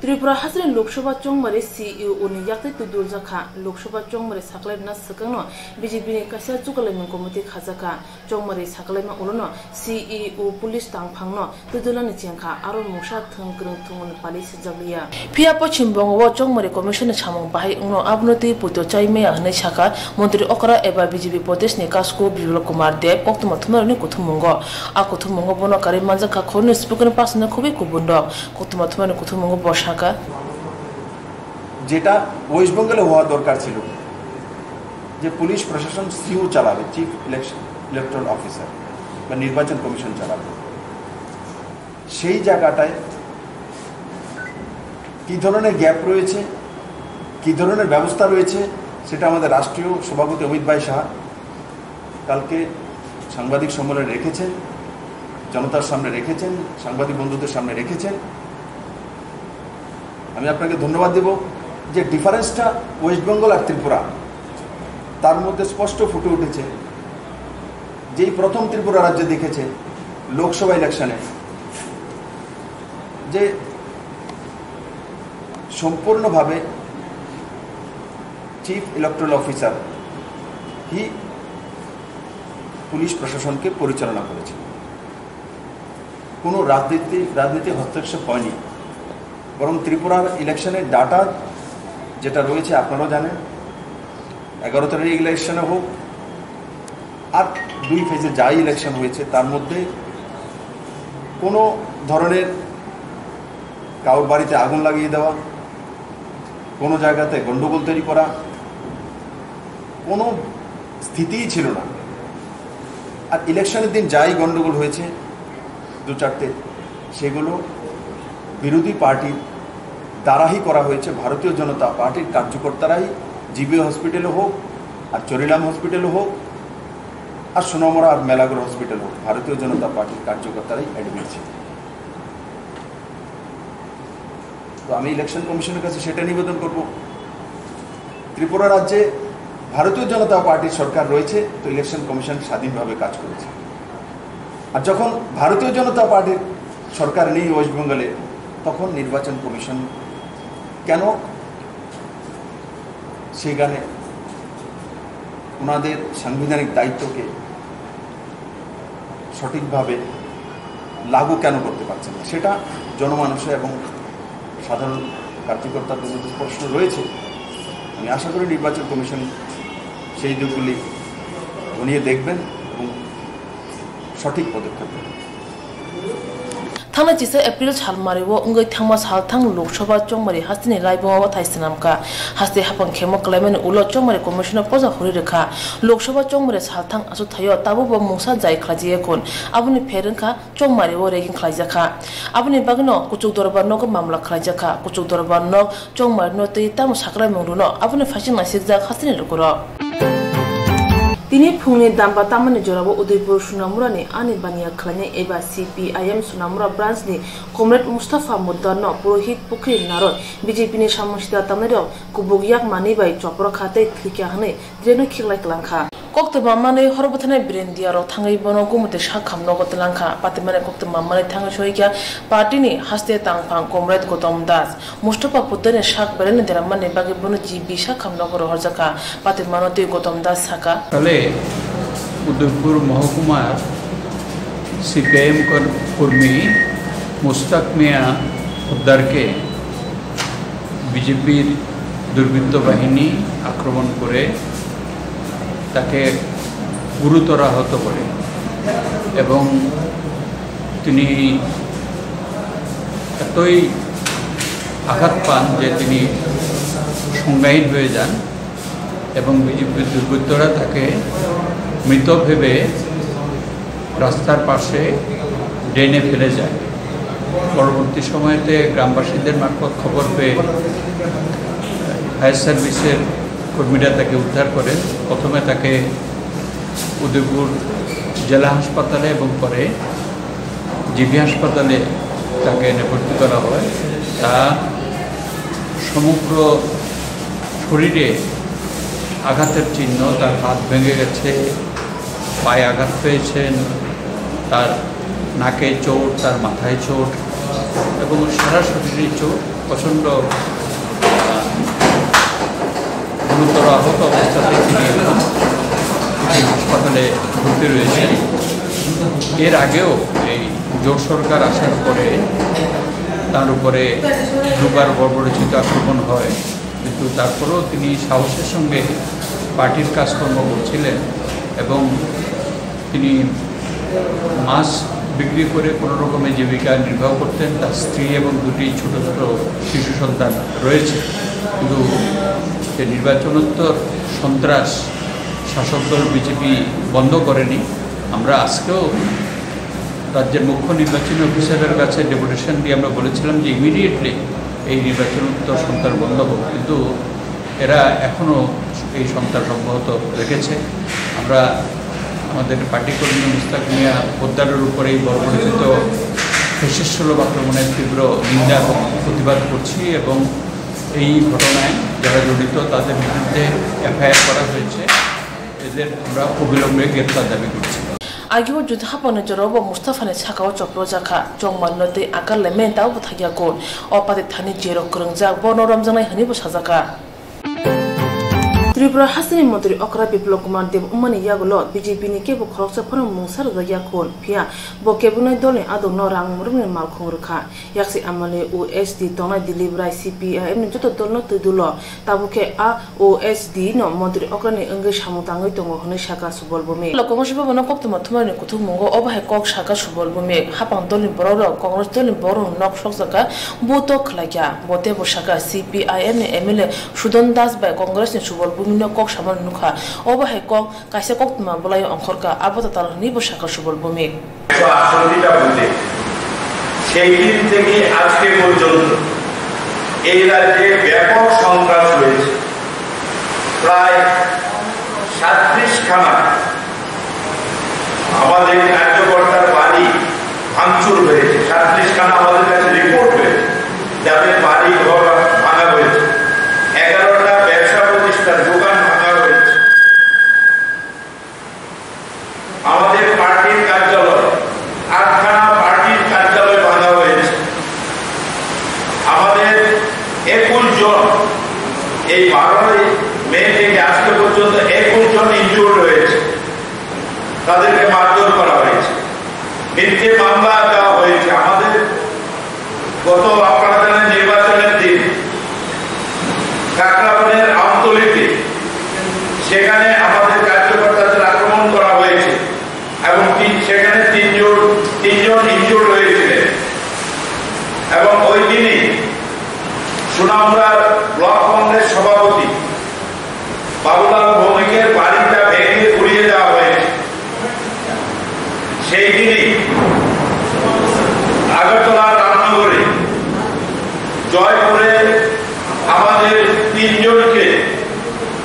Tripura hasteni Lok Sabha chongmari C E O ni yaktwi twi duljakha. Lok Sabha chongmari saklaimna swkangno B J P ni kaisa chukalaimung committee khajakha. Chongmari sakalaima ulono C E O police tangphangno twijlani chengkha, aro mungsa thwng kwrwng thwngmani pali swijak liya. Phiya Pochim Bongo o Chongmari Commission ni samung bahai wngno abono twi puito chai maya hwnwi sakha Montri okra eba B J P Pradesh ni Kasku Biplab Kumar Deb koktwma thumarokni kuthumungo. A kuthumungo bono karwi manjakha khoroknwi Speaker ni pasani khobwi kubun rok. Koktwma thumarokni kuthumungo bo sakha. যেটা ওয়েস্ট বেঙ্গলে হওয়া দরকার ছিল, যে পুলিশ প্রশাসন সিইও চালাবে, chief election electoral officer বা নির্বাচন কমিশন চালাবে, সেই জায়গাটায় কী ধরনের গ্যাপ রয়েছে, কী ধরনের ব্যবস্থা রয়েছে, সেটা আমাদের রাষ্ট্রীয় সভাপতি অমিত ভাই শাহ কালকে সাংবাদিক সম্মেলনে রেখেছেন, জনতার সামনে রেখেছেন, সাংবাদিক বন্ধুদের সামনে রেখেছেন। আমি আপনাকে ধন্যবাদ দেব যে ডিফারেন্সটা ওয়েস্ট বেঙ্গল আর ত্রিপুরা, তার মধ্যে স্পষ্ট ফুটে উঠেছে। যেই প্রথম ত্রিপুরা রাজ্যে দেখেছে লোকসভা ইলেকশনে যে সম্পূর্ণভাবে চিফ ইলেকটরাল অফিসার হি পুলিশ প্রশাসনকে পরিচালনা করেছে। কোনো রাজনীতি রাজনীতি হস্তক্ষেপ হয়নি, বরং ত্রিপুরার ইলেকশনের ডাটা যেটা রয়েছে আপনারাও জানেন, এগারো তারিখ ইলেকশনে হোক আর দুই ফেজে যাই ইলেকশন হয়েছে তার মধ্যে কোনো ধরনের কারোর বাড়িতে আগুন লাগিয়ে দেওয়া, কোনো জায়গাতে গণ্ডগোল তৈরি করা, কোনো স্থিতিই ছিল না। আর ইলেকশনের দিন যাই গণ্ডগোল হয়েছে দু চারটে, সেগুলো বিরোধী পার্টির দ্বারাই করা হয়েছে। ভারতীয় জনতা পার্টির কার্যকর্তারাই জিবি হসপিটালে হোক, আর চরিলাম হসপিটালে হোক, আর সোনামুড়া আর মেলাঘর হসপিটাল হোক, ভারতীয় জনতা পার্টির কার্যকর্তারাই অ্যাডমিট ছিল। তো আমি ইলেকশন কমিশনের কাছে সেটা নিবেদন করব, ত্রিপুরা রাজ্যে ভারতীয় জনতা পার্টির সরকার রয়েছে, তো ইলেকশন কমিশন স্বাধীনভাবে কাজ করেছে। আর যখন ভারতীয় জনতা পার্টির সরকার নেই ওয়েস্ট বেঙ্গলে, তখন নির্বাচন কমিশন কেন সেখানে ওনাদের সাংবিধানিক দায়িত্বকে সঠিকভাবে লাগু কেন করতে পারছেন না, সেটা জনমানসে এবং সাধারণ কার্যকর্তাদের মধ্যে প্রশ্ন রয়েছে। আমি আশা করি নির্বাচন কমিশন সেই দিকগুলি খতিয়ে দেখবেন এবং সঠিক পদক্ষেপ নেবেন। Thangna chisa April salmari o wngwi thangma salthang Lok Sabha chongmari hasteni laibungo wathai swnamkha. Haste hapang khemo kwlaimani ulo chongmari commission o poja huri rwkha. Lok Sabha chongmari salthang aswk thaio tabukbo mungsa jai khlaijak ya khun. Aboni pher wngkha chongmari o ragging khlaijakha. Aboni bagwino kuchuk dorbar nogo mamla khlaijakha. Kuchuk dorbar nok chongmari no tei tamo sakrai mung rwno aboni phaising naisikjak hasteni lukurok. Tini phungni damba tamani jorao Udaipur Sunamurani ani baniya khlainai eba C P I M Sunamura branch ni Comrade Mustafa Muddar no Purohit Pukhri naroi B J P ni samung sida tamnairok kubuk yak manwi bai chopro kha tei thwikha hwnwi drain o khiklai twlangkha. Koktwma manwi hor bwtharnai Birendia rok thangwi bono gumutwi sak kham nogo twlangkha. Patimani koktwma manwi thangwi sohikha party ni haste tangphang Comrade Gotom Das. Mustafa Puddar ni sak belai ni deramani bagwi bono G B sak kham nogo rohorjakha. Patimano twi Gotom Das saka. Kale Udaipur Mohokumar C P I M kor-, kormi Mustak Mia Poddarke B J P-r দুর্বৃত্ত বাহিনী আক্রমণ করে তাকে গুরুতর আহত করে এবং তিনি এতই আঘাত পান যে তিনি সংজ্ঞাহীন হয়ে যান এবং বিজেপির দুর্বৃত্তরা তাকে মৃত ভেবে রাস্তার পাশে ড্রেনে ফেলে যায়। পরবর্তী সময়তে গ্রামবাসীদের মারফত খবর পেয়ে ফায়ার সার্ভিসের কর্মীরা তাকে উদ্ধার করেন। প্রথমে তাকে উদয়পুর জেলা হাসপাতালে এবং পরে জিবি হাসপাতালে তাকে এনে ভর্তি করা হয়। তার সমগ্র শরীরে আঘাতের চিহ্ন, তার হাত ভেঙে গেছে, পায়ে আঘাত পেয়েছেন, তার নাকে চোট, তার মাথায় চোট এবং সারা শরীরে চোট। প্রচণ্ড, আহ, গুরুতর আহত অবস্থাতে তিনি এখন এই হাসপাতালে ভর্তি রয়েছেন। এর আগেও এই জোট সরকার আসার পরে তার উপরে দুবার বর্বরোচিত আক্রমণ হয়, কিন্তু তারপরেও তিনি সাহসের সঙ্গে পার্টির কাজকর্ম করছিলেন এবং তিনি মাছ বিক্রি করে কোনো রকমে জীবিকা নির্বাহ করতেন। তার স্ত্রী এবং দুটি ছোট ছোট শিশু সন্তান রয়েছে। কিন্তু যে নির্বাচনোত্তর সন্ত্রাস শাসক দল বিজেপি বন্ধ করেনি, আমরা আজকেও রাজ্যের মুখ্য নির্বাচনী অফিসারের কাছে ডেপুটেশন দিয়ে আমরা বলেছিলাম যে ইমিডিয়েটলি এই নির্বাচনোত্তর সন্ত্রাস বন্ধ হোক, কিন্তু এরা এখনও এই সন্ত্রাস অব্যাহত রেখেছে। আমরা আমাদের পার্টি কর্মী মুস্তাক মিয়া পোদ্দারের উপরে এই বর্বরোচিত ফ্যাসিস্ট সুলভ আক্রমণের তীব্র নিন্দা এবং প্রতিবাদ করছি এবং এই ঘটনায় যারা জড়িত তাদের বিরুদ্ধে এফআইআর করা হয়েছে, এদের আমরা অবিলম্বে গ্রেপ্তার দাবি করছি। Agio juda hapangni jorao bo Mustaphani sakao chopro jakha, chongmani no tei akar lemeni tabo bo thakya kun. O pati thani jerok kwrwngjak, bono romjaknai hwnwi bo sajakha. Tripura hasteni montri okra Biplab Kumar Deb wngmani yagulo B J P ni kebo khoroksa phano mungsa rwjak ya khun, phiya bo kebengwi dolni adongno rang mwrwkni malkhung rwkha. Yaksi amani O S D tongnai Dilip Rai C P I M ni joto dolno twi dulo, tabuk khe a O S D no montri okrani wngwi samung tangwi tongo hwnwi sakha Subal Bhumik. Congress bhabono koktwma thumnani kuthukmungo obo hai kok sakha Subal Bhumik. Hapang dolni borokrok Congress dolni borokrokno nok sokjakha, buto khlaikha. Bo teibo sakha, C P I M ni M L A Sudon Das bai Congress ni Subal Bhumik no kok samani nukha. Obo hai kok kaisa koktwma bwlaio ongkhorkha, abo tatal hwnwi bo sakha Subal Bhumik. একশো আটষট্টিটা বুথে সেই দিন থেকে আজকে পর্যন্ত এই রাজ্যে ব্যাপক সন্ত্রাস হয়েছে। প্রায় সাতত্রিশ খানা আমাদের কার্যকর্তার বাড়ি ভাঙচুর হয়েছে, সাতত্রিশ খানা আমাদের কাছে রিপোর্ট হয়েছে, যাদের বাড়ি ঘর ভাঙা হয়েছে, এগারোটা ব্যবসা প্রতিষ্ঠান দোকান ভাঙা হয়েছে। আমাদের পার্টির কার্যালয়, আটখানা পার্টির কার্যালয় ভাঙা হয়েছে। যে মামলা দেওয়া হয়েছে আমাদের গত আপনারা জানেন নির্বাচনের দিন কাকরাবনের আমতলিতে, সেখানে আমাদের কার্যকর্তাদের আক্রমণ করা হয়েছে এবং তিন সেখানে তিনজন তিনজন ইনজুর্ড হয়েছিলেন। এবং ওই দিনই সুনামুড়ার ব্লক কংগ্রেস সভাপতি বাবুলাল ভৌমিকের বাড়িটা ভেঙে উড়িয়ে দেওয়া হয়েছে। সেই দিনই আগরতলা রামনগরে জয়পুরে আমাদের তিনজনকে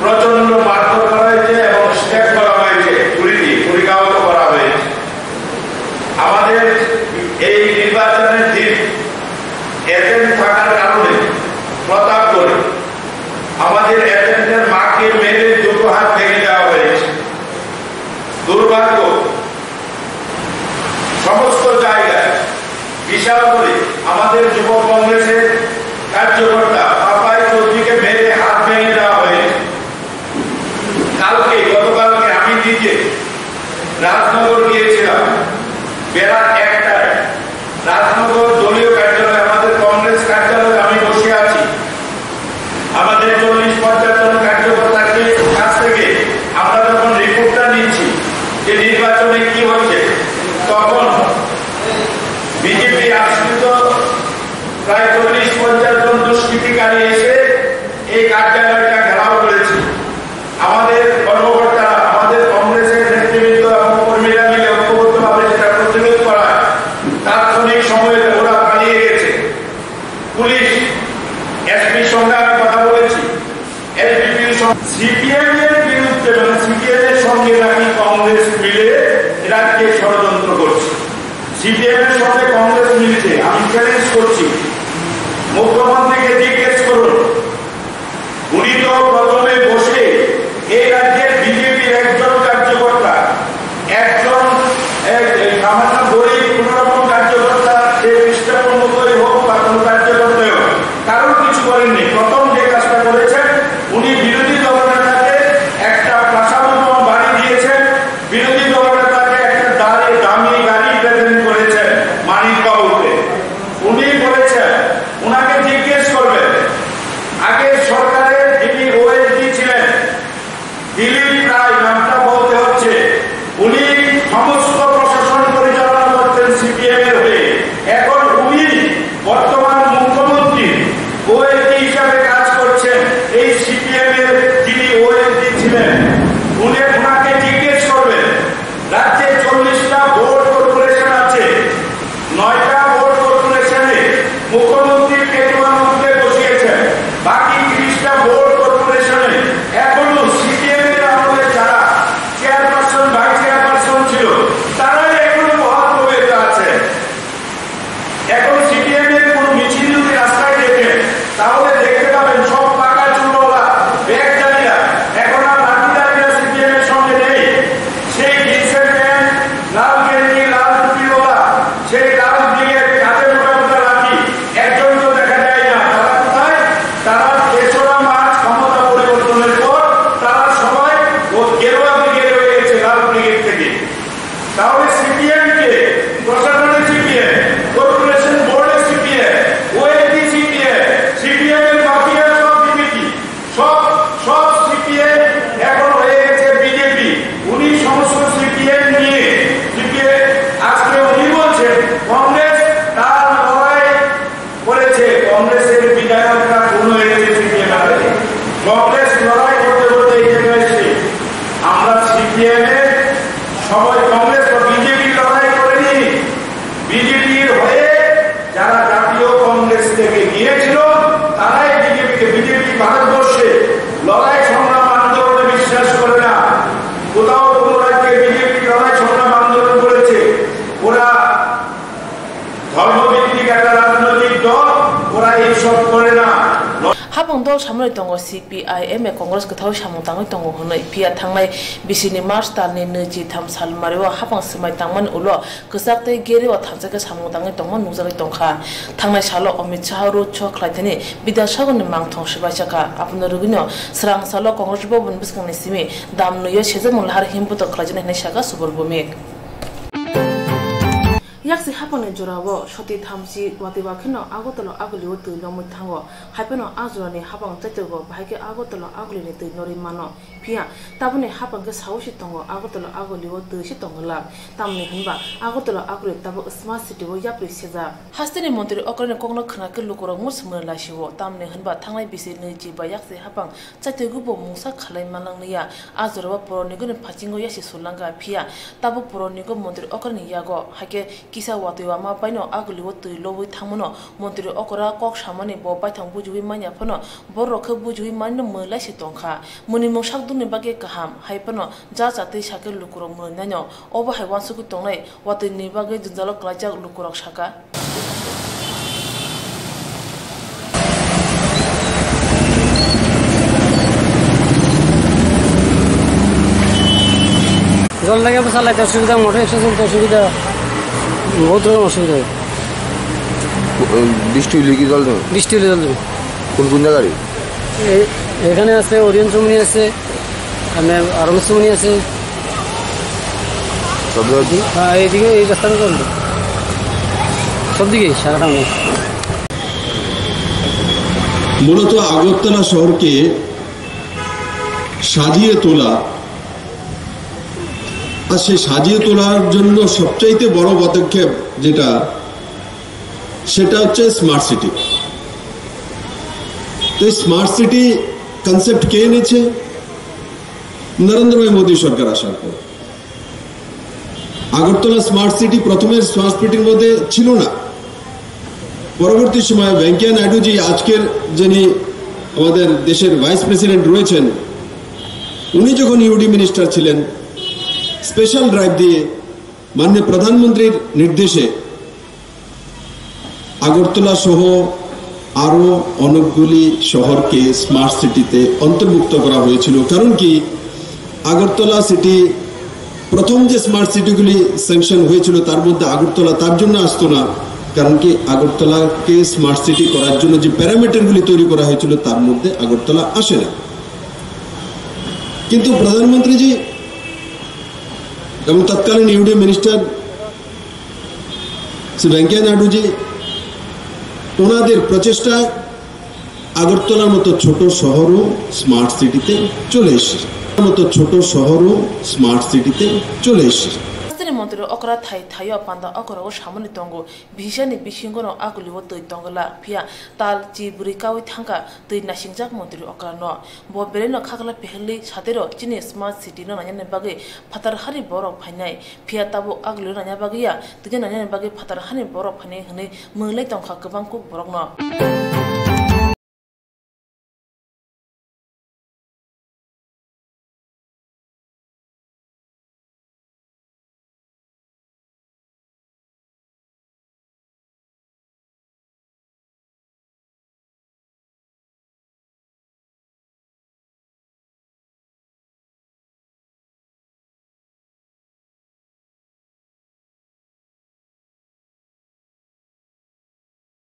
প্রচণ্ড মারধর করা হয়েছে এবং স্ট্যাব করা হয়েছে, ছুরি দিয়ে ছুরিকাহত করা হয়েছে। আমাদের এই নির্বাচনের দিন এজেন্ট থাকার কারণে প্রতাপগড়ে আমাদের এজেন্টের মাকে মেরে দুটো হাত ভেঙে দেওয়া হয়েছে। দুর্ভাগ্য, সমস্ত জায়গায় বিশাল করে আমাদের যুব কংগ্রেসের কার্যকর্তা পাপাই চৌধুরীকে মেরে হাত ভেঙে দেওয়া হয়েছে। কালকে, গতকালকে আমি নিজে রাজনগর গিয়েছিলাম বেলা একটায়। রাজনগর দলীয় কার্যালয়ে, আমাদের কংগ্রেস কার্যালয়ে আমি বসে আছি। আমাদের চল্লিশ পঞ্চাশ জন কার্যকর্তাকে কাছ থেকে আমরা যখন রিপোর্টটা নিচ্ছি যে নির্বাচনে কি হচ্ছে, তখন বিজেপি আশ্রিত প্রায় চল্লিশ পঞ্চাশ জন দুষ্কৃতিকারী এসে এই কার্যালয়টা ঘেরাও করেছে। আমাদের কর্মকর্তারা, আমাদের কংগ্রেসের নেতৃবৃন্দ এবং কর্মীরা মিলে ঐক্যবদ্ধভাবে সেটা প্রতিরোধ করায় তাৎক্ষণিক সময়ে ওরা পালিয়ে গেছে। পুলিশ, এসপির সঙ্গে আমি কথা বলেছি, এসডিপিওর সঙ্গে। সিপিএম এর বিরুদ্ধে, মানে সিপিএম এর সঙ্গে নাকি কংগ্রেস মিলে এ রাজ্যে ষড়যন্ত্র করছে। সিপিএম এর সঙ্গে কংগ্রেস মিলছে, আমি চ্যালেঞ্জ করছি। মুখ্যমন্ত্রীকে জিজ্ঞেস করুন, উনি তো প্রথমে বসে এই রাজ্যের বিজেপির একজন কার্যকর্তা, একজন, এক, এই সামান্য গরিব কোনোরকম কার্যকর্তা, সে খ্রিস্টাব্দ মতোই হোক বা কোনো কার্যকর্তাই হোক, কারোর কিছু করেননি। প্রথম যে কাজটা করেছেন, উনি বিরোধী দলনেতাকে একটা প্রাসাদ ভবন বাড়ি দিয়েছেন, বিরোধী দলনেতাকে একটা দাঁড়ি, দামি গাড়ি প্রেজেন্ট করেছেন মানিক বাবুকে। উনি বলেছেন, ওনাকে জিজ্ঞেস করবেন, আগের সরকারের যিনি ওএসডি ছিলেন, দিলীপ রায় নামটা বলতে হচ্ছে, উনি সমস্ত প্রশাসন পরিচালনা করতেন সিপিএম এর হয়ে। এখন উনি বর্তমান মুখ্যমন্ত্রী, ওএসডি হিসাবে কাজ করছেন এই সিপিএম এর যিনি ওএসডি ছিলেন। উনি ওনাকে জিজ্ঞেস করবেন, রাজ্যে চল্লিশটা বোর্ড কর্পোরেশন আছে, নয়টা বোর্ড কর্পোরেশনে মুখ্যমন্ত্রী পেটুয়া মন্ত্রী বসিয়েছেন, বাকি তিরিশটা বোর্ড কর্পোরেশনে এখনো সিপিএম এর আমলে যারা চেয়ারপারসন, ভাইস চেয়ারপারসন ছিল, তারাই এখনো বহাল তবিয়তে আছে। এখন সিপিএম এর কোনো মিছিল যদি রাস্তায় দেখেন, তাহলে দেখতে পাবেন সব পাকা চুলওয়ালা, ব্যাগধারীরা। এখন আর লাঠিধারীরা সিপিএম এর সঙ্গে নেই। সেই জিন্সের প্যান্ট, লাল গেঞ্জি, লাল টুপিওয়ালা, সেই লাল ব্রিগেড, কাঁধে মোটা মোটা লাঠি, একজনকেও দেখা যায় না। তারা কোথায়? তারা তেসরা মার্চ ক্ষমতা পরিবর্তনের পর তারা সবাই ও গেরুয়া ব্রিগেড হয়ে গেছে লাল ব্রিগেড থেকে। তাহলে সিপিএম কে, প্রশাসনে সিপিএম, কর্পোরেশন বোর্ডে সিপিএম, ওএসডি সিপিএম, সিপিএম এর মাফিয়া সব বিজেপি, সব, সব সিপিএম এখন হয়ে গেছে বিজেপি। উনি সমস্ত সিপিএম নিয়ে, সিপিএম আজকে উনি বলছেন কংগ্রেস তার লড়াই করেছে, কংগ্রেসের বিধায়করা খুন হয়ে গেছে সিপিএম হাতে। কংগ্রেস লড়াই করতে করতে এই জায়গায় এসেছে। আমরা সিপিএম এর সময় কংগ্রেস বা বিজেপি লড়াই করেনি। বিজেপির হয়ে যারা জাতীয় কংগ্রেস থেকে গিয়েছিল, তারাই বিজেপিকে, বিজেপি ভারতবর্ষে লড়াই সংগ্রাম আন্দোলনে বিশ্বাস করে না। কোথাও কোনো রাজ্যে বিজেপি লড়াই সংগ্রাম আন্দোলন করেছে, ওরা ধর্মভিত্তিক একটা রাজনৈতিক দল, ওরা এইসব করে না। Hapang dol samani tongo C P I M A Congress kwthao samung tangwi tongo hwnwi, phiya thangnai bisini March talni nwichi tham salmario hapang swmai tangmani ulo kwchak tei geri o thansa khe samung tangwi tongma nukjagwi tongkha. Thangnai salo Amit Shah road show khlaithani Bidya Sagarni mangthong swbaisa kha. Abono rwgwino swrang salo Congress Bhavan bwskangni simi dam nwi o sejakmung lahar himputo khlaijani hwnwi sakha Subal Bhowmik. Yaksi hapangni jorao soti thamchi watwi wakheno Agartala Agulio twi lomwi thango. Haiphano a jorani hapang chaitokgo bahai khe Agartala Agulini twi norwi mano. Phiya tabukni hapang khe saui se tongo, Agartala Agulio twi se tongwlak. Tamni hwnba Agartala Aguli tabuk smart city o yapri sejak. Hasteni montri okrani kokno khna khe lukurok mursumui laisio. Tamni hwnba thangnai bisi nwi chiba yaksi hapang chaitokgo bo mungsa khalai manlangya. A jorao poronigo ni phasingo yasi sulangkha, phiya tabuk poronigo montri okrani yago. Haikhe kisa watwi wama baino Agulio twi lobwi thangmano montri okra kok samani bo baithang bujiwi manya phano borok khe bujiwi manino mwlai se tongkha. Mwnimung sakdukni bagwi kaham, hai phano ja chatwi sakhe lukurok mwlwi naino. Obo hai uansugwi tongnai watwini bagwi jwngjalo klaijak lukurok sakha. জল লাগে, চালাইতে অসুবিধা, মোটর রিক্সা চলতে অসুবিধা, বহুত রকম অসুবিধা হয়। বৃষ্টি হইলে কি জল জমে? বৃষ্টি হলে জল জমে। কোন কোন জায়গার? এ-, এখানে আছে, ওরিয়ন চৌমুহনী আছে, আপনার আরমস চৌমুহনী আছে। সব জায়গায়? হ্যাঁ, এইদিকে এই রাস্তাটা চলবে, সব দিকেই সারা টাউনে। মূলত আগরতলা শহরকে সাজিয়ে তোলা, আর সেই সাজিয়ে তোলার জন্য সবচাইতে বড় পদক্ষেপ যেটা, সেটা হচ্ছে স্মার্ট সিটি। তো এই স্মার্ট সিটি কনসেপ্ট কে এনেছে? নরেন্দ্র ভাই মোদী সরকার আসার পর। আগরতলা স্মার্ট সিটি প্রথমে স্মার্ট সিটির মধ্যে ছিল না। পরবর্তী সময়ে ভেঙ্কইয়া নাইডুজি, আজকের যিনি আমাদের দেশের ভাইস প্রেসিডেন্ট রয়েছেন, উনি যখন ইউডি মিনিস্টার ছিলেন, স্পেশাল ড্রাইভ দিয়ে মাননীয় প্রধানমন্ত্রীর নির্দেশে আগরতলা সহ আরো অনেকগুলি শহরকে স্মার্ট সিটিতে অন্তর্ভুক্ত করা হয়েছিল। কারণ কি, আগরতলা সিটি প্রথম যে স্মার্ট সিটিগুলি স্যাংশন হয়েছিল, তার মধ্যে আগরতলা তার জন্য আসতো না। কারণ কি, আগরতলাকে স্মার্ট সিটি করার জন্য যে প্যারামিটারগুলি তৈরি করা হয়েছিল, তার মধ্যে আগরতলা আসে না। কিন্তু প্রধানমন্ত্রীজি এবং তৎকালীন ইউডি মিনিস্টার শ্রী ভেঙ্কইয়া নাইডুজি, ওনাদের প্রচেষ্টায় আগরতলার মতো ছোট শহরও স্মার্ট সিটিতে চলে এসেছে, মতো ছোট শহরও স্মার্ট সিটিতে চলে এসেছে। Hasteni montri okra thai thaio panda okra o samani tongo, bisisani bisingo no Agulio twi tongla, phiya tal chi bwrwi kaui thangkha twi nasingjak montri okra no. Bo belai no khakla pehelwi satiro chini smart city no nainani bagwi phatar hani borok phainai. Phiya tabuk Agulio naina bagwi ya, tini nainani bagwi phatar hani borok phainai hwnwi mwlai tongkha kwbang kuk borokno.